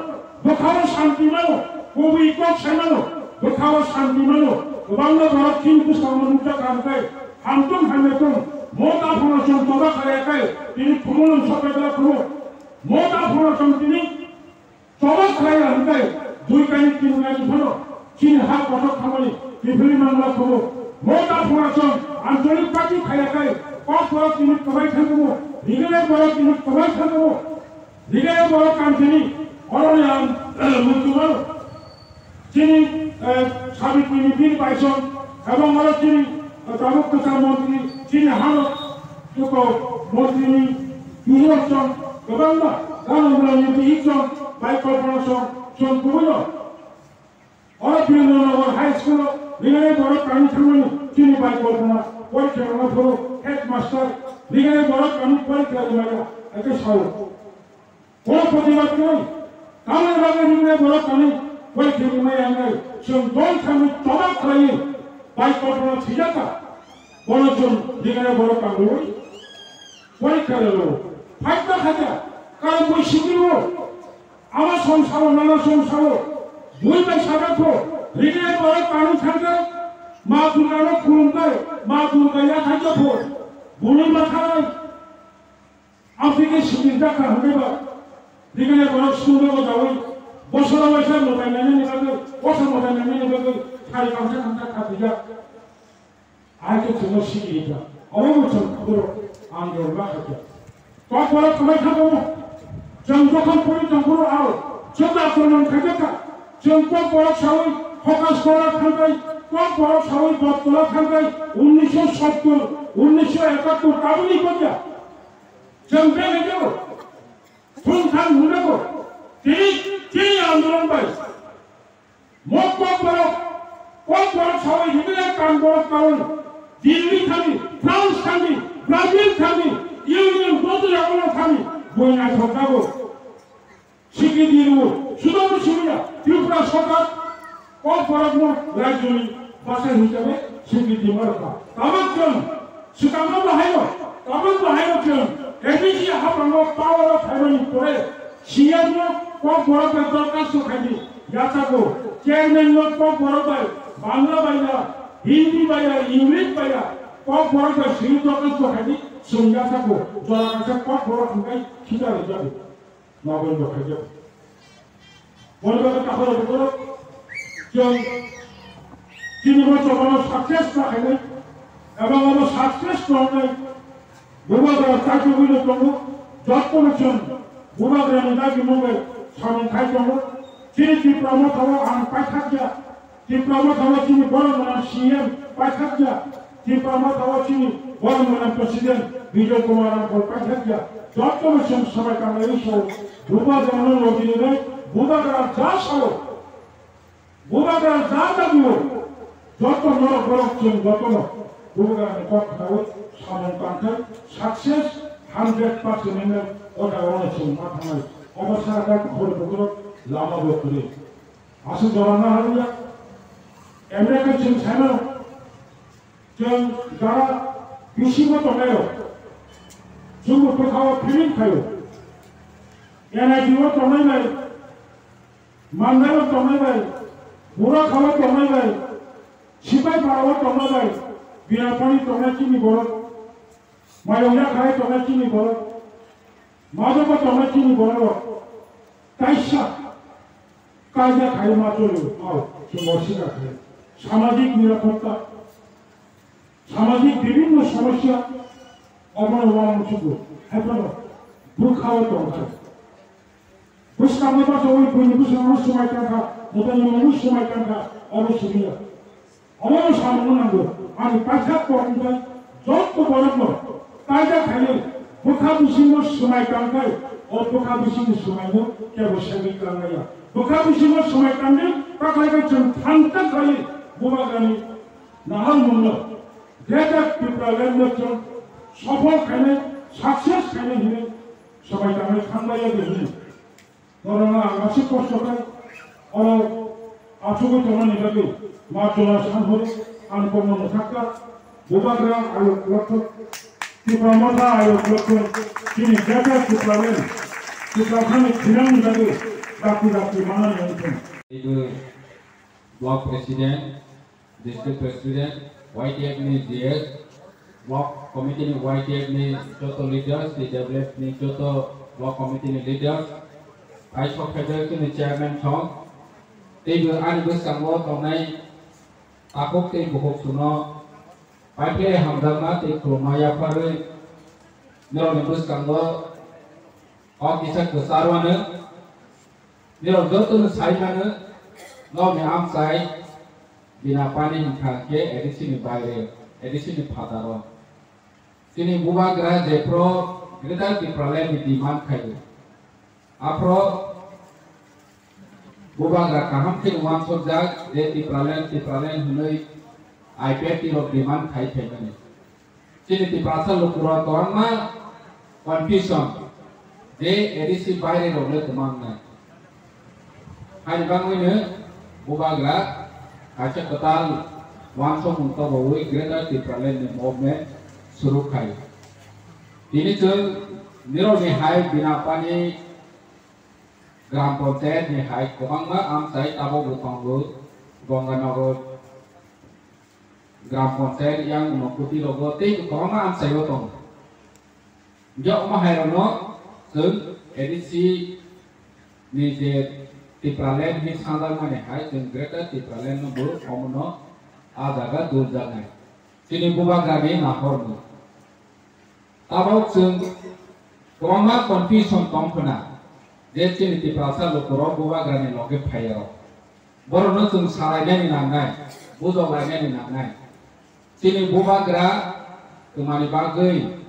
bwkhao shanti mano, kubui kok sai mano, bwkhao shanti mano. Kwbangma borok chini bwskango nukjak ang khe, hamtung hamya tung, mo ta phono chwng choba khlaiya khe, tini thumulwng sokle bela thungo. Mo ta phono chwng tini choba khlaiya hwn khe, dui kaini tin kaini phano chini ha kotor thangmani kiphilwi manla thungo. Mo ta phono chwng Anchalik Party khaiya khe, kok borok tini kwbai thangkumo, rignai borok tini kwbai thangkumo. Rignai borok kantini, oroni ang muchungo. Chini, eh, Sabitri ni bini baisong, ebong oro chini, eh, tabuk kwcham montri, chini hano, tuko montri ni bihik song, kwbangma, gana mura ni bihik song, bai kolpana song, song kubuino. Oro Birendra Nagar High School o, rignai borok kami thangmani, chini bai kolpana, porikha rwna phuru, headmaster, rignai borok kami porikha rwmaya, ake sao. Kono protibad kwrwi, tamoni bagwi ringnai borok kami, koi khe ringnai yangnai, chwng dol thangwi choba khlaiwi, bai kotorno thwijakha, bono chwng ringnai borok kangwi, porikha rwlaio. Phaikha khaja, karon bui sikirwo, ama song sao, nana song sao, bui bai sajakho, ringnai borok kami thangkhe, Ma Durgano khulumkhe, Ma Durga yathai japho, bui ma thanai. Africa sikir jakha hwnwi ba, rignai borok sundor o jawi, bosoro waisa mwtai nainani bagwi, kosa mwtai nainani bagwi, thari kamsa kamsa khatijak. Ai khe chwngno sikirikha, omo bo chwng khoro ang jorba khaikha. Kok borok kwbai kha bomo, chwng jokhon pori tongphuru ao, chwng akromon khaijakha, chwng kok borok sawi, hokas kora thangkai, kok borok sawi, bottola thangkai, unnisho sottor, unnisho ekattor, tabukni kotya. Chwng belai kebo thung thang hwnjago. Tini, tini andolon bai mo kok borok, kok borok sawi hwnwi kang borok kaui Delhi thani, France thani, Brazil thani, Union Body yakono thani, bui naithok jago. Sikri di rw, sudo bo simiya, Tripura Sarkar kok borokno rajyoni bwsa hisabe sikri di ma rwkha. Tabuk chwng swkangma bahaino, tabuk bahaino chwng A D C haprango power o phaimani pore C M no kokborok bai dorkhasto khaidi yachago, chairman no kokborok bai Bangla bai ya, Hindi bai ya, English bai ya, kokborok bai sini dorkhasto khaidi chwng yachago, jora kaisa kokborok hwnkhai khicha rwjago, nogoindo khaijago. Boni bagwi takhoro bukhoro chwng chini bo chobano success ta khainai, ebong abo success tongnai. Bubagra chaitugwino tongo, jotono chwng Bubagrani dagimung bai samung khai tongo. Chini Tipra Mothao ang paithakya, Tipra Mothao chini borok mwnam C M paithakya, Tipra Mothao chini borok mwnam President Bijoy Kumar Rangkhol paithakya. Jotono chwng swmai tanglaiwi sao, Bubagrano logi rwnai, Bubagra ja sao, Bubagra ja dagio, joto norok borok chwng jotono Bubagrani kok khnaui samung tangthai, success hundred percent hinwi o jaga ono chwng ma thangnai. Obo sakha khe khori bukhoro lama bo kwrwi. Aswk jora na haliya. Emre khe chwng saimano, chwng jara bisingo tongnairok, chwngbo bwkhao feeling khaio. N I T o tongnai bai, Mandai o tongnai bai, Burakha o tongnai bai, Sipai Para o tongnai bai, Binapani tongnai chini borok, Mayung Yakhai tongnai chini borok, Majok o tongnai chini borok rok kaisa kaisa khai ma cholo, ao chwng o sika khai. Samajik nirapotta, samajik bibhinno somosya, omono uansukgo, haiphano bwkha o tongkha. Bwskango bachaui buini bwskango swmai tangkha, mwtaini mungwi swmai tangkha, obo simiya. Omono samungno nango, ani paithak kokni bai joto borokno kaida khaiwi bwkha bisingo swmai tangkhai, o bwkha bisingni swmaino kebo segwi tangmaya. Bwkha bisingo swmai tangwi takhai khe chwng thangthang khaiwi Bubagrani naharmungno Greater Tipraland no chwng sophol khainai, success khainai hinwi swmai tangwi thangmaya de hinwi. Norokno ang aswk kosto khe oro achugwi tongmani bagwi ma chwla san horo ang kokno mwthakka. Bubagra ayuk lokthok, Tipra Motha ayuk lokthok, chini Greater Tipraland, Tiprasani thinangni bagwi dakti dakti manani wngthung. Block President, District President, Y T F ni G S, Block Committee ni Y T F ni joto leaders, T W F ni joto Block Committee ni leaders, Aisok Federation ni Chairman song, teibo ani bwskango tongnai takhuk tei bukhuk suno paiphlai hamjakma tei khulumma yapharwi norokni bwskango o kisa kwcharo ano. Nirok jotono sai mano, nokni amchai Binapani hwnkha khe A D C ni baire, A D C ni phataro. Chini Bubagra jephru Greater Tipraland ni demand khaio. Aphru Bubagra kaham khe uansukjak je Tipraland, Tipraland hwnwi I P F T rok demand khai phaimani. Chini Tiprasa lukurok kwbangma confusion je A D C baire rok le kwbang nai. Haini bagwino Bubagra kaisa kwtal uansukmung tobowi Greater Tipraland ni movement suru khai. Tini chwng nirokni hai Binapani Gram Panchayat ni hai kwbangma amchai tabukbo tongo, Ganganagar, Gram Panchayat yang Unakoti rogo tei kwbangma amchaio tongo. Hingke omo hai rokno chwng A D C ni je Tipraland hinwi sanjakmani hai chwng Greater Tipraland no bo omono a jaga duljaknai. Chini Bubagrani nahormung. Tabok chwng kwbangma confusion tong phano je chini Tiprasa lukurok Bubagrani loge phaiyarok. Borokno chwng salainani nangnai, bujoklainani nangnai. Chini Bubagra twmani bagwi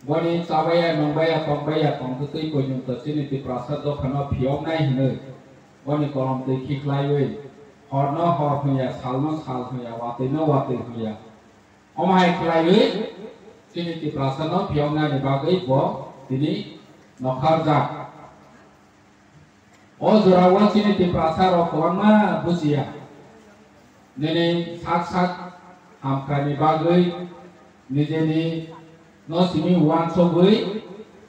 boni chabaiya, nungbaiya, tongbaia tongtwtwi poijonto chini Tiprasa dophano phiyoknai hwnwi boni kolom twi khiklaiwi horno hor hwnya, salno sal hwnya, watwino watwi hwnya. Omo hai khlaiwi chini Tiprasano phiyoknani bagwi bo tini nokharjak. O jorao chini Tiprasarok kwbangma bujiya. Nini sak sak hamkrai ni bagwi nijeni no simi uansugwi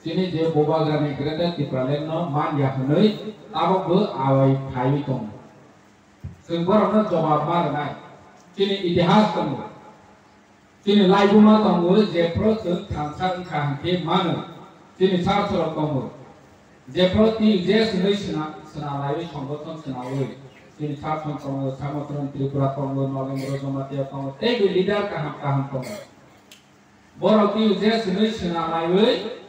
Chini je Bubagrani Greater Tipraland no man ya hwnwi tabok bo awai phaiwi tongo. Chwng borokno jobab ma rwnai. Chini itihas tongo. Chini laibuma tongo, jephru chwng thansa wngkha hwnkhe mano. Chini sar sorok tongo. Jephru T U J S hwnwi sna-, sna laiwi songgothon swnamwi. Chini sar song tongo, Samotron Tripura tongo, Nogendro Jamatia tongo, teibo leader kaham kaham tongo. Borok T U J S hwnwi swnamaiwi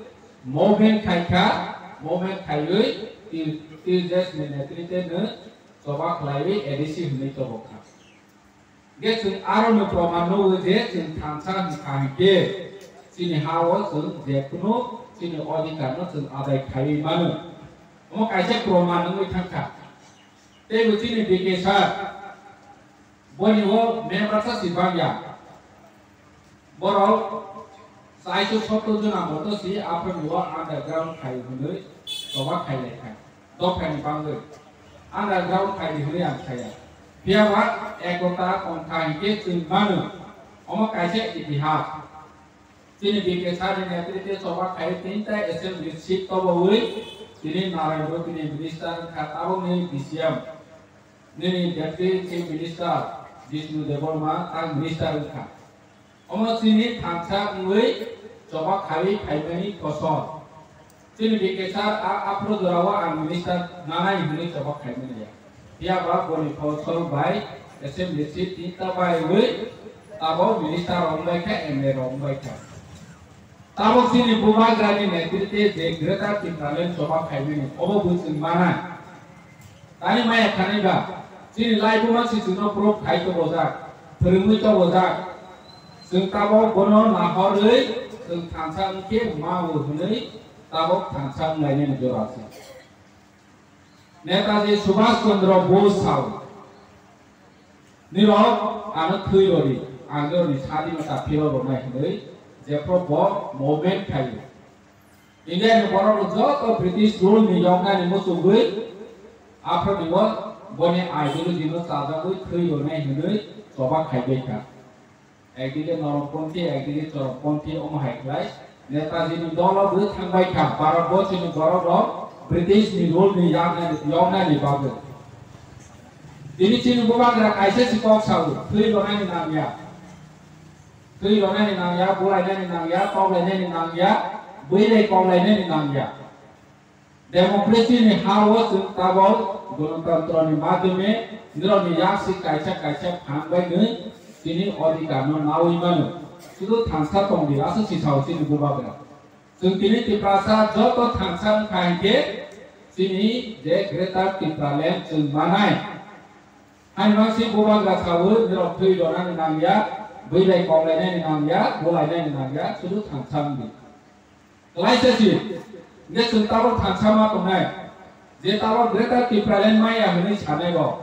movement khaikha, movement khaiwi T-, T U J S ni netrite no choba khlaiwi A D C hwnwi tobokha. Ge chwng aro no proman nugo je chwng thansa wngkha hinkhe chini ha-o chwng jephunu chini odhikar no chwng adai khaiwi mano. Omo kaisa proman wngwi thangkha. Teibo chini D K sir, boni o member sa si bangya. Borok saiso sotto jona moto si aphano o underground khai hwnwi choba khailai kha. Dophani bangwi underground khai hwnwi ang saya. Phiya ba ekota tongkha hinkhe chwng mano. Omo kaisa itihas. Chini B K sir ni netrite choba khai tinta assembly seat tobawi tini Narayan Rupini minister wngkha tabokni D C M. Nini Deputy Chief Minister Bishnu Debbarma ang minister wngkha. Omo chini thansa wngwi choba khaiwi phaimani kosor. Chini B K sir a aphuru jorao ang minister nanai hwnwi choba khaimani ya. Phiya ba boni kosor bai assembly seat tinta baiwi abo minister rok wngbai kha, M L A rok wngbai kha. Tabok chini Bubagrani netrite je Greater Tipraland choba khaimani obo bo chwng manai. Tani maya khanai ba chini laibuma si chwngno proof khai tobojak, phwrwngwi tobojak. Chwng tabok bono nahorwi chwng thansa wngkhe mao hwnwi tabok thansa wnglainani jora se. Netaji Subhash Chandra Bose sao, "Nirok ano thwi rwdi, ang nirokni sadinota phiro rwnai," hwnwi jephru bo movement khaio. India ni borok rok joto British rule ni yoknani muchungwi aphro ni bo boni ideology no chajagwi thwi rwnai hwnwi choba khaibai kha. Ekdike noromponthi, ekdike choromponthi omo hai khlai Netaji ni dolo bwrwi thangbai kha, Bharat borsoni borok rok British ni rule ni yaknani, yoknani bagwi. Tini chini Bubagra kaisa si kok sao, thwi rwnani nangya. Thwi rwnani nangya, bulainani nangya, koklainani nangya, bwilai koklainani nangya. Democracy ni ha-o chwng tabok Ganatantro ni madhyome nirokni yaksi kaisa kaisa phan bai nwi chini odhikar no nawi mano. Sudu thansa tongdi, aswk si sao chini Bubagra. Chwng tini Tiprasa joto thansa wngkha hinkhe chini je Greater Tipraland chwng manai. Hani mangsi Bubagra sawi nirok thwi rwnani nangya, bwilai koklainani nangya, bulainani nangya, sudu thansa wngdi. Klaisa si, je chwng tabok thansa ma tongnai, je tabok Greater Tipraland maya hwnwi sanai rok,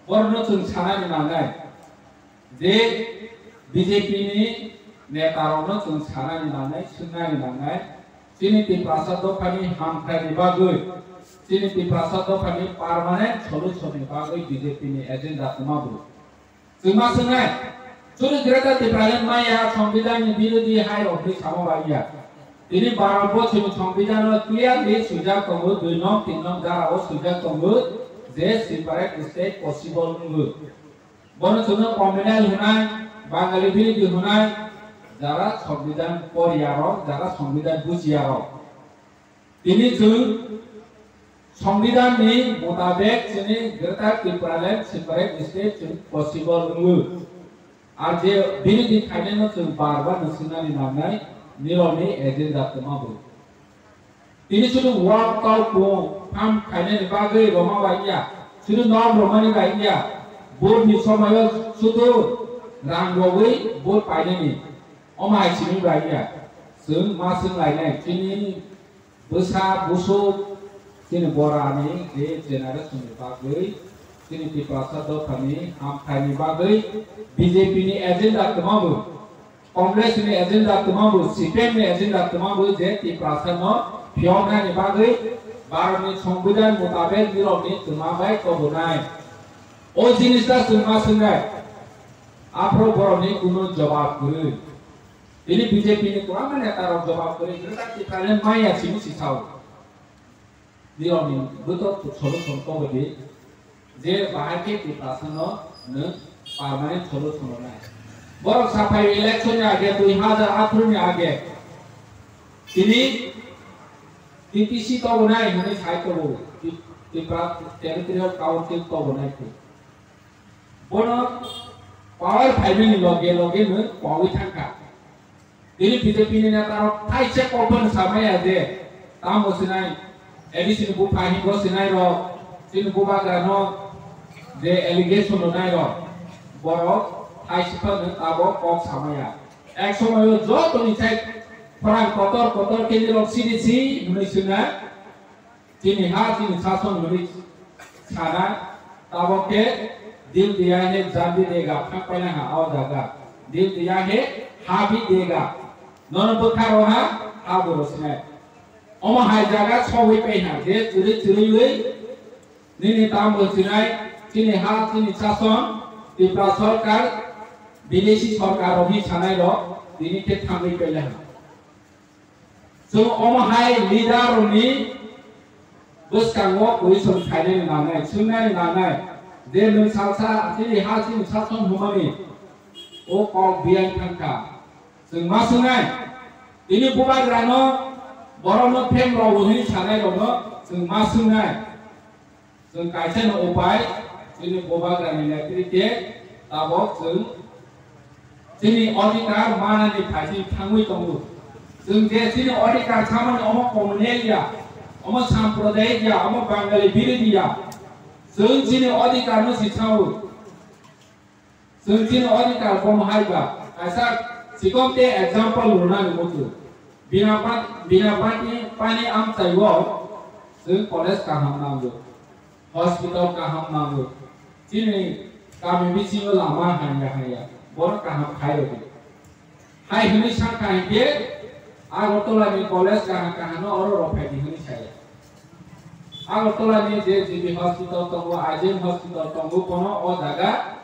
borokno chwng sanani nangnai. Je B J P ni neta rokno chwng sanani nangnai, swngnani nangnai, chini Tiprasa dophani hamkraini bagwi, chini Tiprasa dophani permanent solution ni bagwi B J P ni agenda kwma bo. Chwngma swngnai, chwng Greater Tipraland maya Songbidan ni birodhi hai rok hwnwi sama bai ya. Tini Bharat borsoni Songbidan o clearly swijak tongo, dui nom, tin nom jara o swijak tongo, je separate state possible wngo. Bono chwngno communal hwnai, Bangali birodhi hwnai, jara Songbidan poriya rok, jara Songbidan bujiya rok. Tini chwng Songbidan ni mutabek chini Greater Tipraland separate state chwng possible wngo. Ar je birodhi khainai no chwng bar bar no swngnani nangnai, nirokni agenda kwma bo. Tini sudu walk out bo pham khainani bagwi roma bai ya, sudu nok romani bai ya, vote ni somoyo sudu rang rogwi vote painani, omo hai simi bai ya, chwng ma swng lainai chini bwsa busuk chini borani je generation ni bagwi chini Tiprasa dophani hamkhaini bagwi B J P ni agenda kwma bo, Congress ni agenda kwma bo, C P M ni agenda kwma bo je Tiprasa no phiyoknani bagwi Bharat ni Songbidan mutabek nirok ni kwma bai kobonai. O jinis ta chwng ma swngnai. Aphro borok ni kuno jawab kwrwi. Tini B J P ni kwbangma neta rok jobab kwrwi kwchak Tiprasa maya simi sisao. Nirokni bwtwk solution kobodi je bahai khe Tiprasa no nwng permanent solution rwnai. Borok saphai election ni age dui hazar atharo ni age tini T T C tobonai hwnwi sai tongo, Tipra Territorial Council tobonai khe. Bono power phaimani loge loge no power thangkha. Tini B J P ni neta rok thaisa kokno samaya je tamo sinai A D C ni bupha hingo sinai rok chini bubagra no je allegation rwnai rok borok thaisa phano tabok kok samaya. Ek somoyo joto ni chai khorang kotor kotor khe nirok C D C hwnwi swngnai. Chini ha chini sason hwnwi sana, tabok khe dil diya hai jandi dega phang paina ha o jaga. Dil diya hai ha bi dega. Nono bwkharo ha ha bo rosnai. Omo hai jaga sogwi pai ha je chiri chiriwi nini tam bo chinai chini ha chini sason Tipra sorkar bidesi sorkar rok hi sanai rok tini khe thangwi paila ha. Chwng omo hai leader rokni bwskango question khainani nangnai, swngnani nangnai, je nwng salsa chini ha chini sason hwnmani o kok biyang thangkha. Chwng ma swngnai, tini bubagrano borokno phemrok hwnwi sanai rokno chwng ma swngnai. Chwng kaisa no upai, chini bubagrani netrite tabok chwng chini odhikar manani phaising thangwi tongo. Chwng je chini odhikar samani omo communal ya, omo sampradayik ya, omo Bangali birodhi ya. Chwng chini odhikar no si sao. Chwng chini odhikar bomo hai ba, kaisa sikon te example rwnani muchung. Bina pa-, bina pani, pani amchai o chwng college kaham nango, hospital kaham nango, chini kami bisingo lama hanya hanya, bono kaham khai rwdi. Hai hwnwi sakha hinkhe Agartala ni college kaham kaham no oro rok phaidi hwnwi saya. Agartala ni je G B hospital tongo, I G M hospital tongo, bono o jaga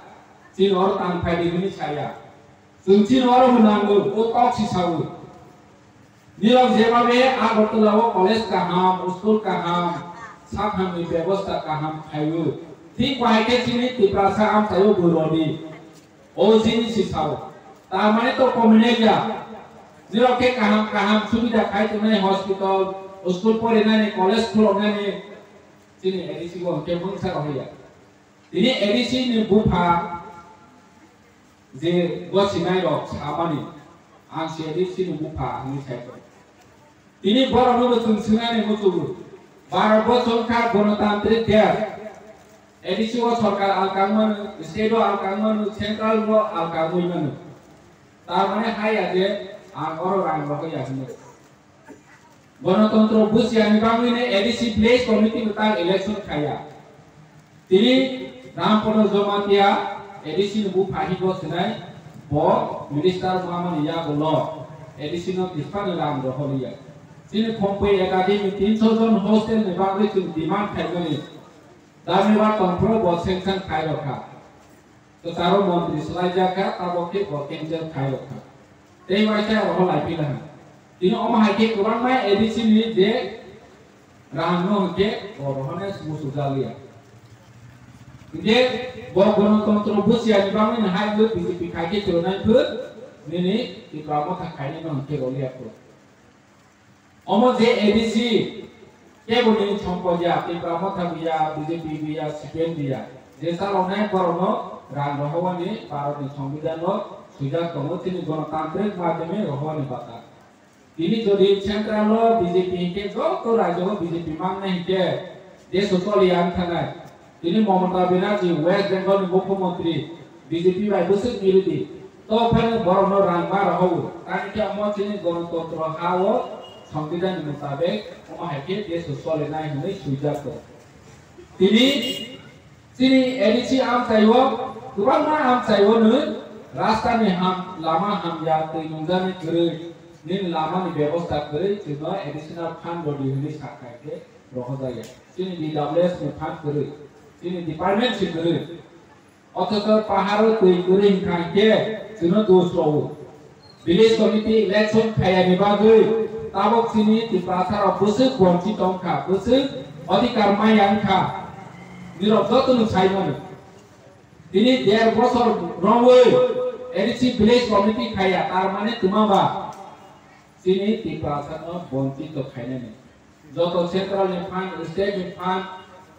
chini oro tang phaidi hwnwi saya. Chwng chini oro hwnango, o kok si sao. Nirok jebabe Agartala o college kaham, school kaham, sakhamni bebosta kaham khaio. Thik bahai khe chini Tiprasa amchaio bwrwdi. O jini si sao. Tar mane to communal ya. Nirok khe kaham kaham subida khai tongnai hospital, school porinani, college khuloknani chini A D C bo hwnkhe mungsa rohorya. Tini A D C ni bupha je gosinai rok samani, ang si A D C ni bupha hwnwi sai tongo. Tini borokno bo chwng swngnani muchungo. Bharat bo chwng kha gonotantrik desh. A D C o sorkar alkang mano, state o alkang mano, central o alkang wi mano. Tar mane haya je ang oro rang rohorya hwnwi. Gonotantro busiani bangwino A D C village committee ni tang election khaya. Tini Rampada Jamatia A D C ni bupha hi bo sinai bo minister mamani yagulo A D C no tispani rang roholiya. Chini Khompui Academy tinso jon hostel ni bagwi chwng demand khaimani. Dami ba tongphuru bo sanction khai rokha. Kwcharo montri swlaijak kha, tabok khe bo cancel khai rok kha. Tei waisa rohor lai phi laha. Tini omo hai khe kwbangma A D C ni je rahang no hwnkhe bo rohornai muchung jaliya. Hwnkhe bo gonotantro busiya ni bagwi no hai bo B J P khai khe chwrwnai phwr nini Tipra Motha khainai no hwnkhe roliya phwr. Omo je A D C kebo nini sompot ya, Tipra Motha bo ya, B J P bo ya, C P M bo ya. Je saloknai borokno rang rohorwani Bharatni Songbidanno swijak tongo, chini gonotantrik madhyame rohorwani bata. Tini jodi central o B J P hinkhe joto rajyo o B J P mangnai hinkhe desh o choliya wng thanai. Tini Mamata Banerjee West Bengal ni mukhyamantri B J P bai bwswk milidi. To phano borokno rang ma rohorwi. Tani khe omo chini gonotantro ha o songbidan ni mutabek omo hai khe desh o solinai hwnwi swijak tongo. Tini chini A D C amchai o kwbangma amchai o nwng rasta ni ham, lama hamya, twi nungjani kwrwi, nini lama ni bebosta kwrwi, chwngno additional fund rwdi hwnwi sakha khe rohorjakya. Chini D W S ni fund kwrwi, chini department se kwrwi. Othocho paharo twi kwrwi wngkha hinkhe chwngno dos rwo. Village committee election khaiyani bagwi tabok chini Tiprasa rok bwswk bonchit tongkha, bwswk adhikar maya wngkha, nirok jotono saimano. Tini der bosor romwi A D C village committee khaiya, tar mane twma ba chini Tiprasa no bonchit to khainani. Joto central ni phan, state ni phan,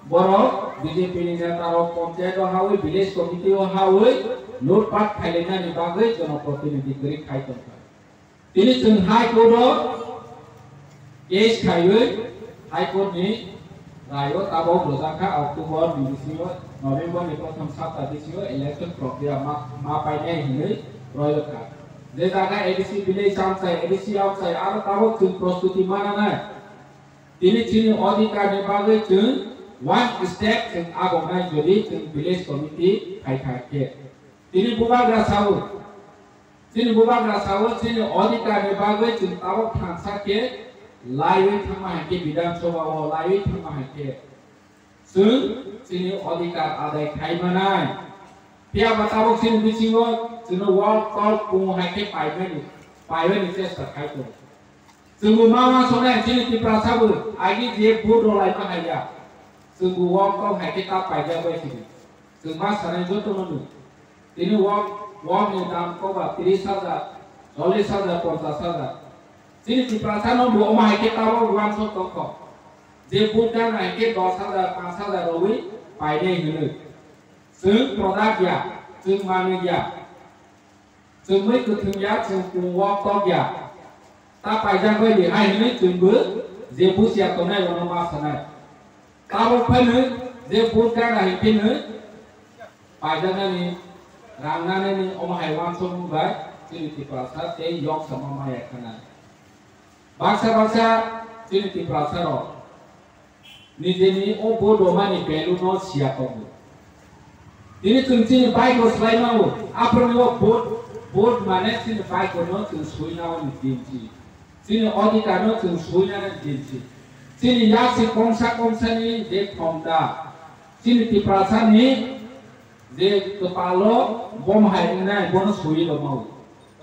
borok B J P ni neta rok panchayat o hawi, village committee o hawi, lutpat khailainani bagwi jonoprotinidhi kwrwi khai tongkha. Tini chwng High Court o case khaiwi, High Court ni rai o tabok rwjak kha, October ni bisingo, November ni prothom sapta bisingo election prokriya ma, ma painai hinwi royok kha. Je jaga A D C village amchai, A D C amchai, aro tabok chwng prostuti mananai. Tini chini adhikar ni bagwi chwng one step chwng agonai jodi chwng village committee khai kha khe. Tini bubagra sao, chini bubagra sao chini adhikar ni bagwi chwng tabok thansa khe laiwi thangma hai khe Bidhan Sabha o laiwi thangma hai khe. Chwng chini adhikar adai khai manai. Phiya ba tabok chini bisingo chwngno wal tok pung hai khe paimani, paimani chesta khai tongo. Chwngbo ma ma sonai chini Tiprasa bo agi je vote rwlaima haiya. Chwngbo wal tok hai khe ta paijak bai sidi. Chwng ma sanai jotono no. Tini wal, wal ni dam koba tris hajar, chollish hajar, ponchash hajar. Chini Tiprasa no bo omo hai khe tabok wansok tongkho. Je vote dana hai khe dos hajar, panch hajar rwwi painai hwnwi. Chwng product ya, chwng manwi ya. Chwng mui kwthwng ya, chwng pung wok tok ya. Ta paijak bai di hai hwnwi chwngbo je busia tongnai bono ma sanai. Tabok phai nwi je vote dana hai khe nwi paijaknani, rangnanani omo hai wansok bai chini Tiprasa tei yok sama maya khana. Baksa baksa chini Tiprasa rok nijeni o vote romani value no siya tongo. Tini chwng chini bike o swlai mano, aphuru ni o vote, vote mane chini bike o no chwng sui nani din si. Chini adhikar no chwng sui nani din si. Chini yaksi kongsa kongsa ni je khomda. Chini Tiprasa ni je kwpalo bom hai wngnai bono sui rw mao.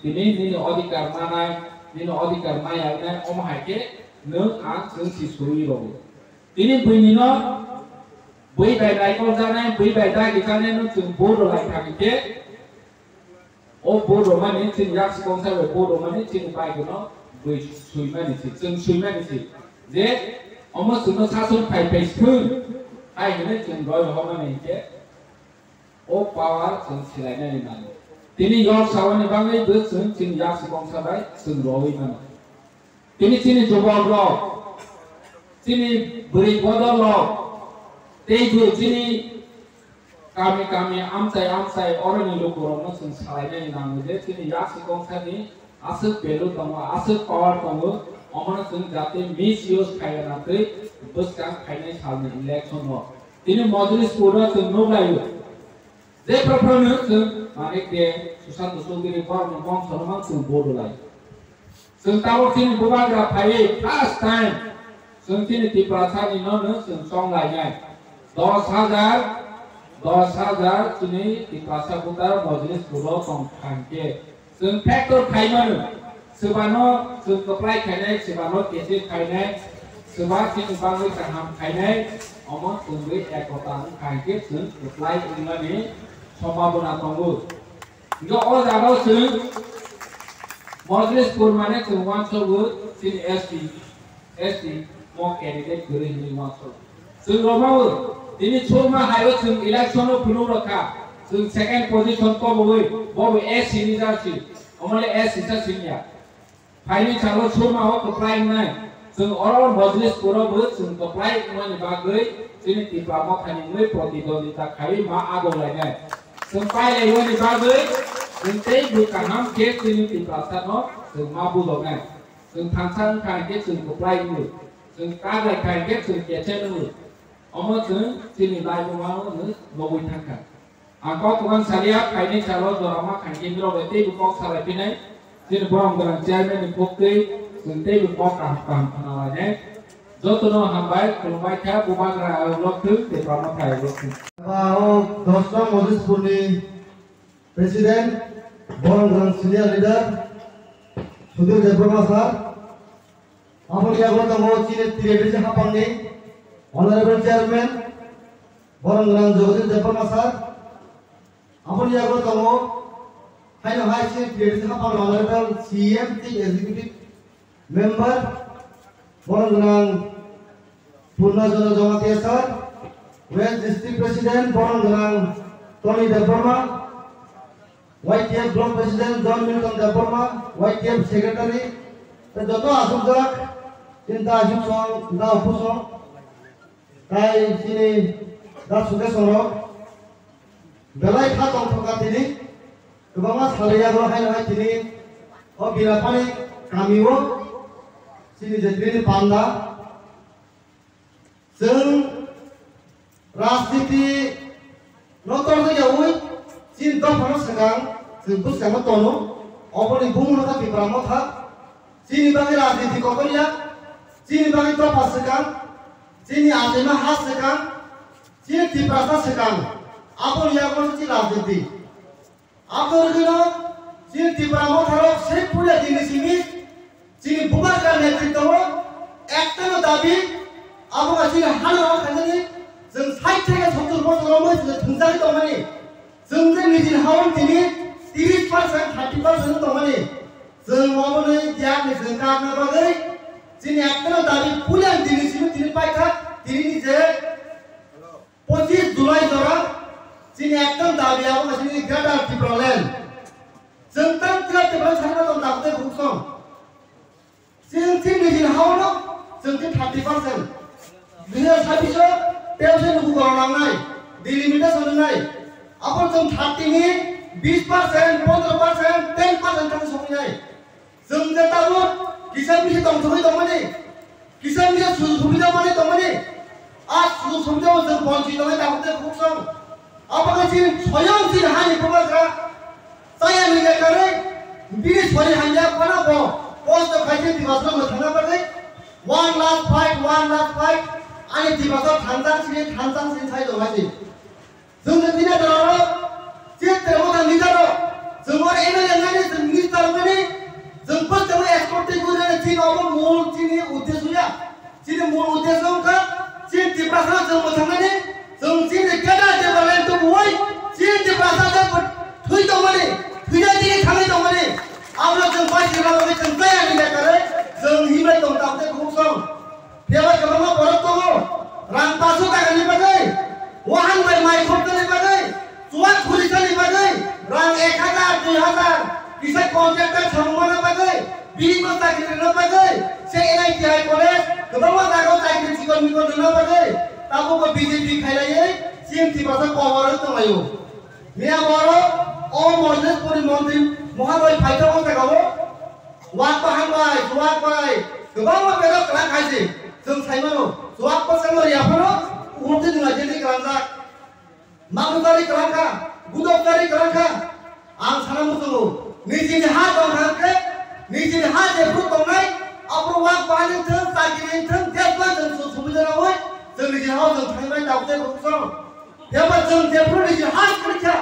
Tini nini adhikar manai, nini adhikar maya wngnai, omo hai khe nwng ang chwng si sui rw. Tini buini no bui bai naikol janai, bui bai dagi janai no chwng vote rw lai thang khe, o vote rw mani chini yaksi kongsa bai vote rw mani chini bike no bui sui mani si, chwng sui mani si. Je omo chwngno sason phai phai swng hai hwnwi chwng roi rw mani hinkhe, o power chwng silainani nango. Tini yok sawani bagwi bo chwng chini yaksi kongsa bai chwng rowi mano. Tini chini jubok rok, chini bwrwi bodol rok, tei bo chini kami kami amchai amchai oroni lukurokno chwng salainani nango je chini yaksi kongsani aswk value tongo, aswk power tongo, omono chwng jate misuse khaiya na twi bwskang phainai salni election o. Tini Mojlispur o chwng nukhlaio. Je prophano chwng Manik de, Sushant Chowdhury borokni bongsono mang chwng vote rwlai. Chwng tabok chini bubagra phaiwi first time chwng chini Tiprasani nono chwng chonglainai. Dos hajar, dos hajar chini Tiprasa voter Mojlispuro tong thangkhe. Chwng factor khaimano, swbano chwng kwplai khainai, swbano kesi khainai, swba chini bagwi kaham khainai, omo chwngwi ekota wngkha hinkhe chwng kwplai wngnani sombhabona tongo. Hinkhe o jagao chwng Mojlispur mane chwng uansukgo chini S T. S T mo candidate kwrwi hinwi uansuk. Chwng romao tini chukma haio chwng election o phunuk rwkha. Chwng second position kobogwi bobo S C ni jarsi. Omole S C sa siniya. Phaini salo chukma o kwplai wngnai. Chwng oro Mojlispuro bo chwng kwplai wngmani bagwi chini Tipra Mothani wngwi protidwandita khaiwi ma agok lainai. Chwng pailaiwani bagwi chwng tei bo kaham khe chini Tiprasano chwng ma bujoknai. Chwng thansa wngkha hinkhe chwng kwplai wngo, chwng kaglai kha hinkhe chwng kecheng wngo. Omo chwng chini laibuma-o nugwi thangkha. Ang kok kwbang salia, phaini salo jora ma khankhe norok bai teibo kok salai phinai. Chini borom gwnang chairman ni kok twi chwng teibo kok kaham kaham khna lainai. Jotono hambai, khulumbai kha, bubagra ayok lok thung, tei pama thai ayok lok thung. Ba o Dosra Mojlispur ni President, borom gwnang senior leader, Sudhir Debbarma sir, aboni yago tongo chini T D C haphangni Honorable Chairman, borom gwnang Jagadish Debbarma sir, aboni yago tongo haino hai chini T D C haphangni Honorable C M Chief Executive Member, borom gwnang Purna Jona Jamatia sir, West District President, borom gwnang Tony Debbarma, Y T F Block President John Milton Debbarma, Y T F Secretary, tei joto asukjak, chini da asuk song, da ophu song, tai chini da suke songrok, belai kha tongthok kha tini, kwbangma salai yago haino hai tini, o Birapani kamio, chini je tini panda, Chwng rajniti no torjak yaui chini dophano swkang chwng bwskango tono, oboni bumung wngkha Tipra Motha. Chini bagwi rajniti kotor ya, chini bagwi dopha swkang, chini achaima ha swkang, chini Tiprasa swkang, aboni yago se chini rajniti. Abo rwgwino chini Tipra Motharok se puila dini simi chini Bubagra netritwo o ektano dabi, abo ba chini hano o khainani chwng sait theke sottor bosor romwi chwng thwngjagwi tongmani. Chwng je nijini haon tini tris percent, thirty percent tongmani. Chwng oboni tiyakni chwng karna bagwi chini ektano dabi puila dini simi tini paikha, tinini je Pochis July jora chini ekdom dabi abo kaisa chini Greater Tipraland. Chwng tang Greater Tipraland sakno tong dabi tei buksong. Chwng chini nijini haono chwng khe thirty percent. Dui hajar sabbish o tei se nugu gorong nangnai, delimitation wngnai. Abo chwng thirty ni bis percent, pondro percent, ten percent thang soknai. Chwng je tabuk kisa misi tongthogwi tongmani, kisa misi sujug subida manwi tongmani, a sujug subida o chwng bonchit tongnai tabuk tei buksong. Abo khe chini soyong chini hani bubagra chaya nini karwi bini sori hamya phano bo kosto khaise Tiprasano mwthangna bagwi one last fight, one last fight, ani Tiprasa thansa sini, thansa sini sai tongmani. Chwng je tini aro chini Tipra Motha leader rok, chwng oro M L A wngnani, chwng minister wngnani, chwng bwskango escort tei guri rwnani, chini obo mul chini uddesho ya. Chini mul uddesho wngkha chini Tiprasano chwng mwthangnani, chwng chini Greater Tipraland tubuwi chini Tiprasa je thwi tongmani, thwinai tini thangwi tongmani, abono chwng bai chini bagwi chwng tayar ni bekarwi chwng himlai tong tabuk tei buksong. Phiya bai kwbangma borok tongo, rang paso takani bagwi, wahan bai mai khopnani bagwi, chuwak khuri sani bagwi, rang ek hajar, dui hajar, kisa contractor samung mana bagwi, bini bo chakri rwna bagwi, se N I T I college, kwbangma jaga o chakri chikon mikon rwna bagwi, tabukbo B J P khailaiwi, chini Tiprasa koborwi tonglaio. Miya borok o Mojlishpuri montri Moharoy phaikha o jagao, Wak bahang bai, chuwak bai, kwbangma bedok kwrak hai se. Chwng sai mano, chuwak bwskango riya phano, umurtwi nwng lai jeni kwlangjak. Mangtari kwlangkha, gudok tari kwlangkha. Ang sana muchungo, nijini ha tong thang khe, nijini ha jephru tongnai, aphuru wak bahani thwng, chakiri thwng, jebma chwng su-, subida nawi, chwng nijini ha chwng thangbai tabuk tei bukhuk song. Phiya ba chwng jephru nijini ha kwrwi kha,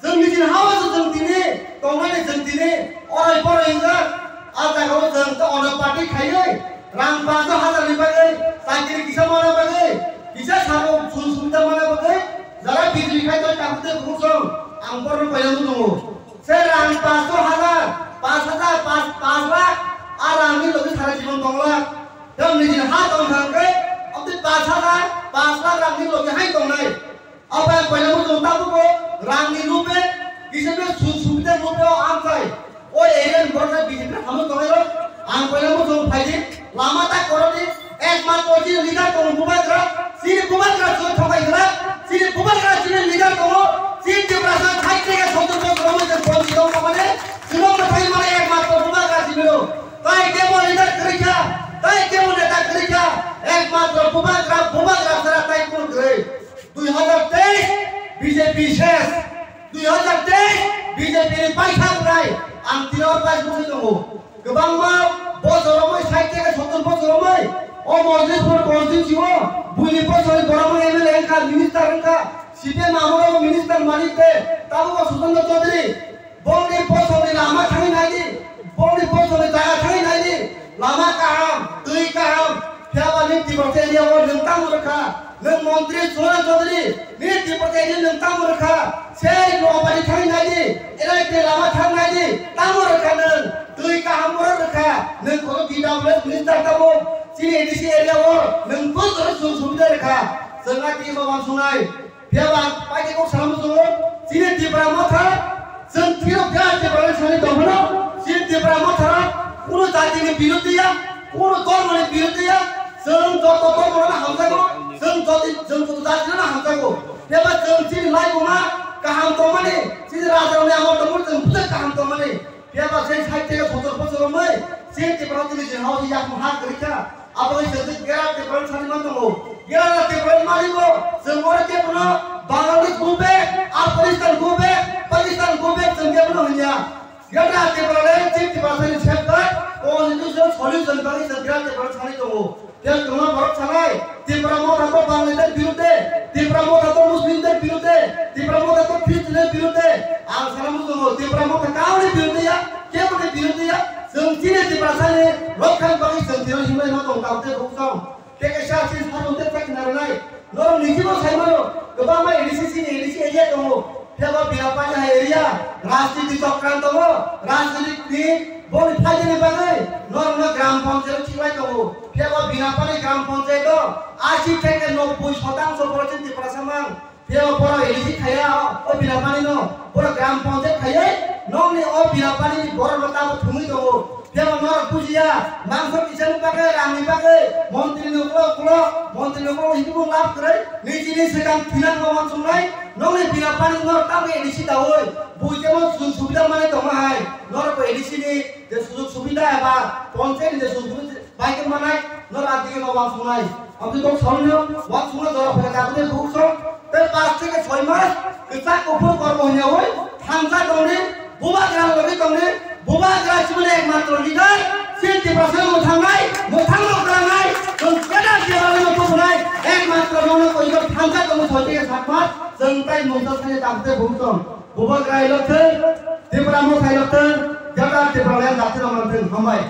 chwng nijini ha-o se chwng tini tongnani chwng tini orai borai wngjak. A jagao chwng tei ono party khaiwi rang paanch hajar ni bagwi chakiri kisa mana bagwi, kisa samung sun subida mana bagwi jara B J P khai tong tabuk tei bukhuk song ang borokno paina nuknungo. Se rang paanch hajar, paanch hajar, paanch, paanch lakh, a rangni logi sara jibon tong lakh. Tei nijini ha tong thang khe, aboni paanch hajar, paanch lakh rangni logi hai tongnai. Abo ang koina muchung tabukbo rangni rupe, kisa khe su-, subida rupe o amchai. O area ni borok B J P ni samung tongnai rok, ang koina muchung phaidi, lama ta koroni, ekmatro chini leader tongo Bubagra, chini Bubagra chwng thokai gra, chini Bubagra chini leader tongo, chini Tiprasa thai thai sottor bosor romwi chwng bonchi tong thangmani, chwng mwthai mani ekmatro Bubagra chini rw. Tai kebo leader kwrwi kha, tai kebo neta kwrwi kha, ekmatro Bubagra, Bubagra chara tai kunu kwrwi. Dui hajar teis B J P ses, dui hajar teis B J P ni paisa wngnai, ang tini o paisa bwsai tongo. Kwbangma bosor romwi, sait theke sottor bosor romwi, o Mojlishpur constituency o buini bosor ni borok M L A wngkha, minister wngkha, C P M amolo minister Manik de, tabuk o Sushanta Chaudhary, bongni bosor ni lama thangwi naidi, bongni bosor ni jaga Lama kaham, twi kaham, phiya ba nini Tiprasa area o nwng tamo rwkha? Nwng montri Suren Chaudhary, nini Tiprasa area nwng tamo rwkha? Sei Noabari thang nai di, erai de lama thang nai di, tamo rwkha nwng? Twi kaham borok rwkha, nwng kono D W S minister tamo, chini A D C area o nwng bujor sujog subida rwkha. Chwng a twi ma uansuknai. Phiya ba ang paikhe kok sana muchungo, chini Tipra Motha, chwng tiro biya Tipra ni sani tongphano, chini Tipra Motha, kuno jati ni birodhi ya, kuno dhormo ni birodhi ya, chwng joto dhormo no hamjago, chwng joti, chwng joto jati no hamjago. Phiya ba chwng chini laibuma kaham tongmani, chini raja rok ni amol tongmani, chwng bwswk kaham tongmani. Phiya ba sei sait theke sotor bosor romwi, chini Tipra tini je hao yakung ha kwrwi kha. Abo hai se Greater Tipraland sani man tongo. Greater Tipraland mani bo, chwng oro kebono Bangladesh go back, Afghanistan go back, Pakistan go back, chwng kebono hwnya. Greater Tipraland, chini Tiprasani safeguard, constitution solution bagwi chwng Greater Tipraland sani tongo. Tei kwbangma borok sanai, Tipra Motha to Bangladesh birudhe, Tipra Motha to Muslim der birudhe, Tipra Motha to Christian der birudhe. Ang sana muchungo, Tipra Motha kauni birudhe ya, keboni birudhe ya, chwng chini Tiprasani rokha bagwi chwng tino himlai ma tong tamo tei buksong. Tei kaisa chini satung tei chakna rwnai. Norok niji bo sai mano, kwbangma A D C chini A D C area tongo. Phiya ba Binapani hai area, rajniti chokran tongo, rajniti ni boni phaidani bagwi norokno gram panchayat thik lai tongo. Phiya ba Binapani gram panchayat o asi theke nobboi shotangso borok chini Tiprasa mang. Phiya ba borok A D C khaiya o Binapani no, borok gram panchayat khaiya, nokni o Binapani ni borok no tamo thumwi tongo. Phiya ba norok bujiya, mangso kisani bagwi, rangni bagwi, montri ni ulo ulo, montri ni ulo himung lab kwrwi, nijini swkang thinang bo uansuknai, nokni Binapani norok tamo A D C daui, buitemo sujug subida manwi tongma hai, norok bo A D C ni je sujug subida eba panchayat ni je sujug subida bai khe manai, norok adigi ma uansuknai. Aboni kok salino, uansukna jora phai kha, aboni bukhuk song, tei pas theke soi mas, kwchak kuphur kormo hwnyaui, thansa tongdi, bubagra logi tongdi, bubagra chiboni ekmatro leader, chini Tiprasa mwthangnai, mwthangno kwlangnai, chwng keda Tiprasa no tubunai, ekmatro nono koigo thansa tongdi soi theke sat mas, chwng tai mungsa sani tamte bukhuk song, bubagra ilok thwng, Tipra Motha ilok thwng, jata Tipraland jatirok manthwng, hambai.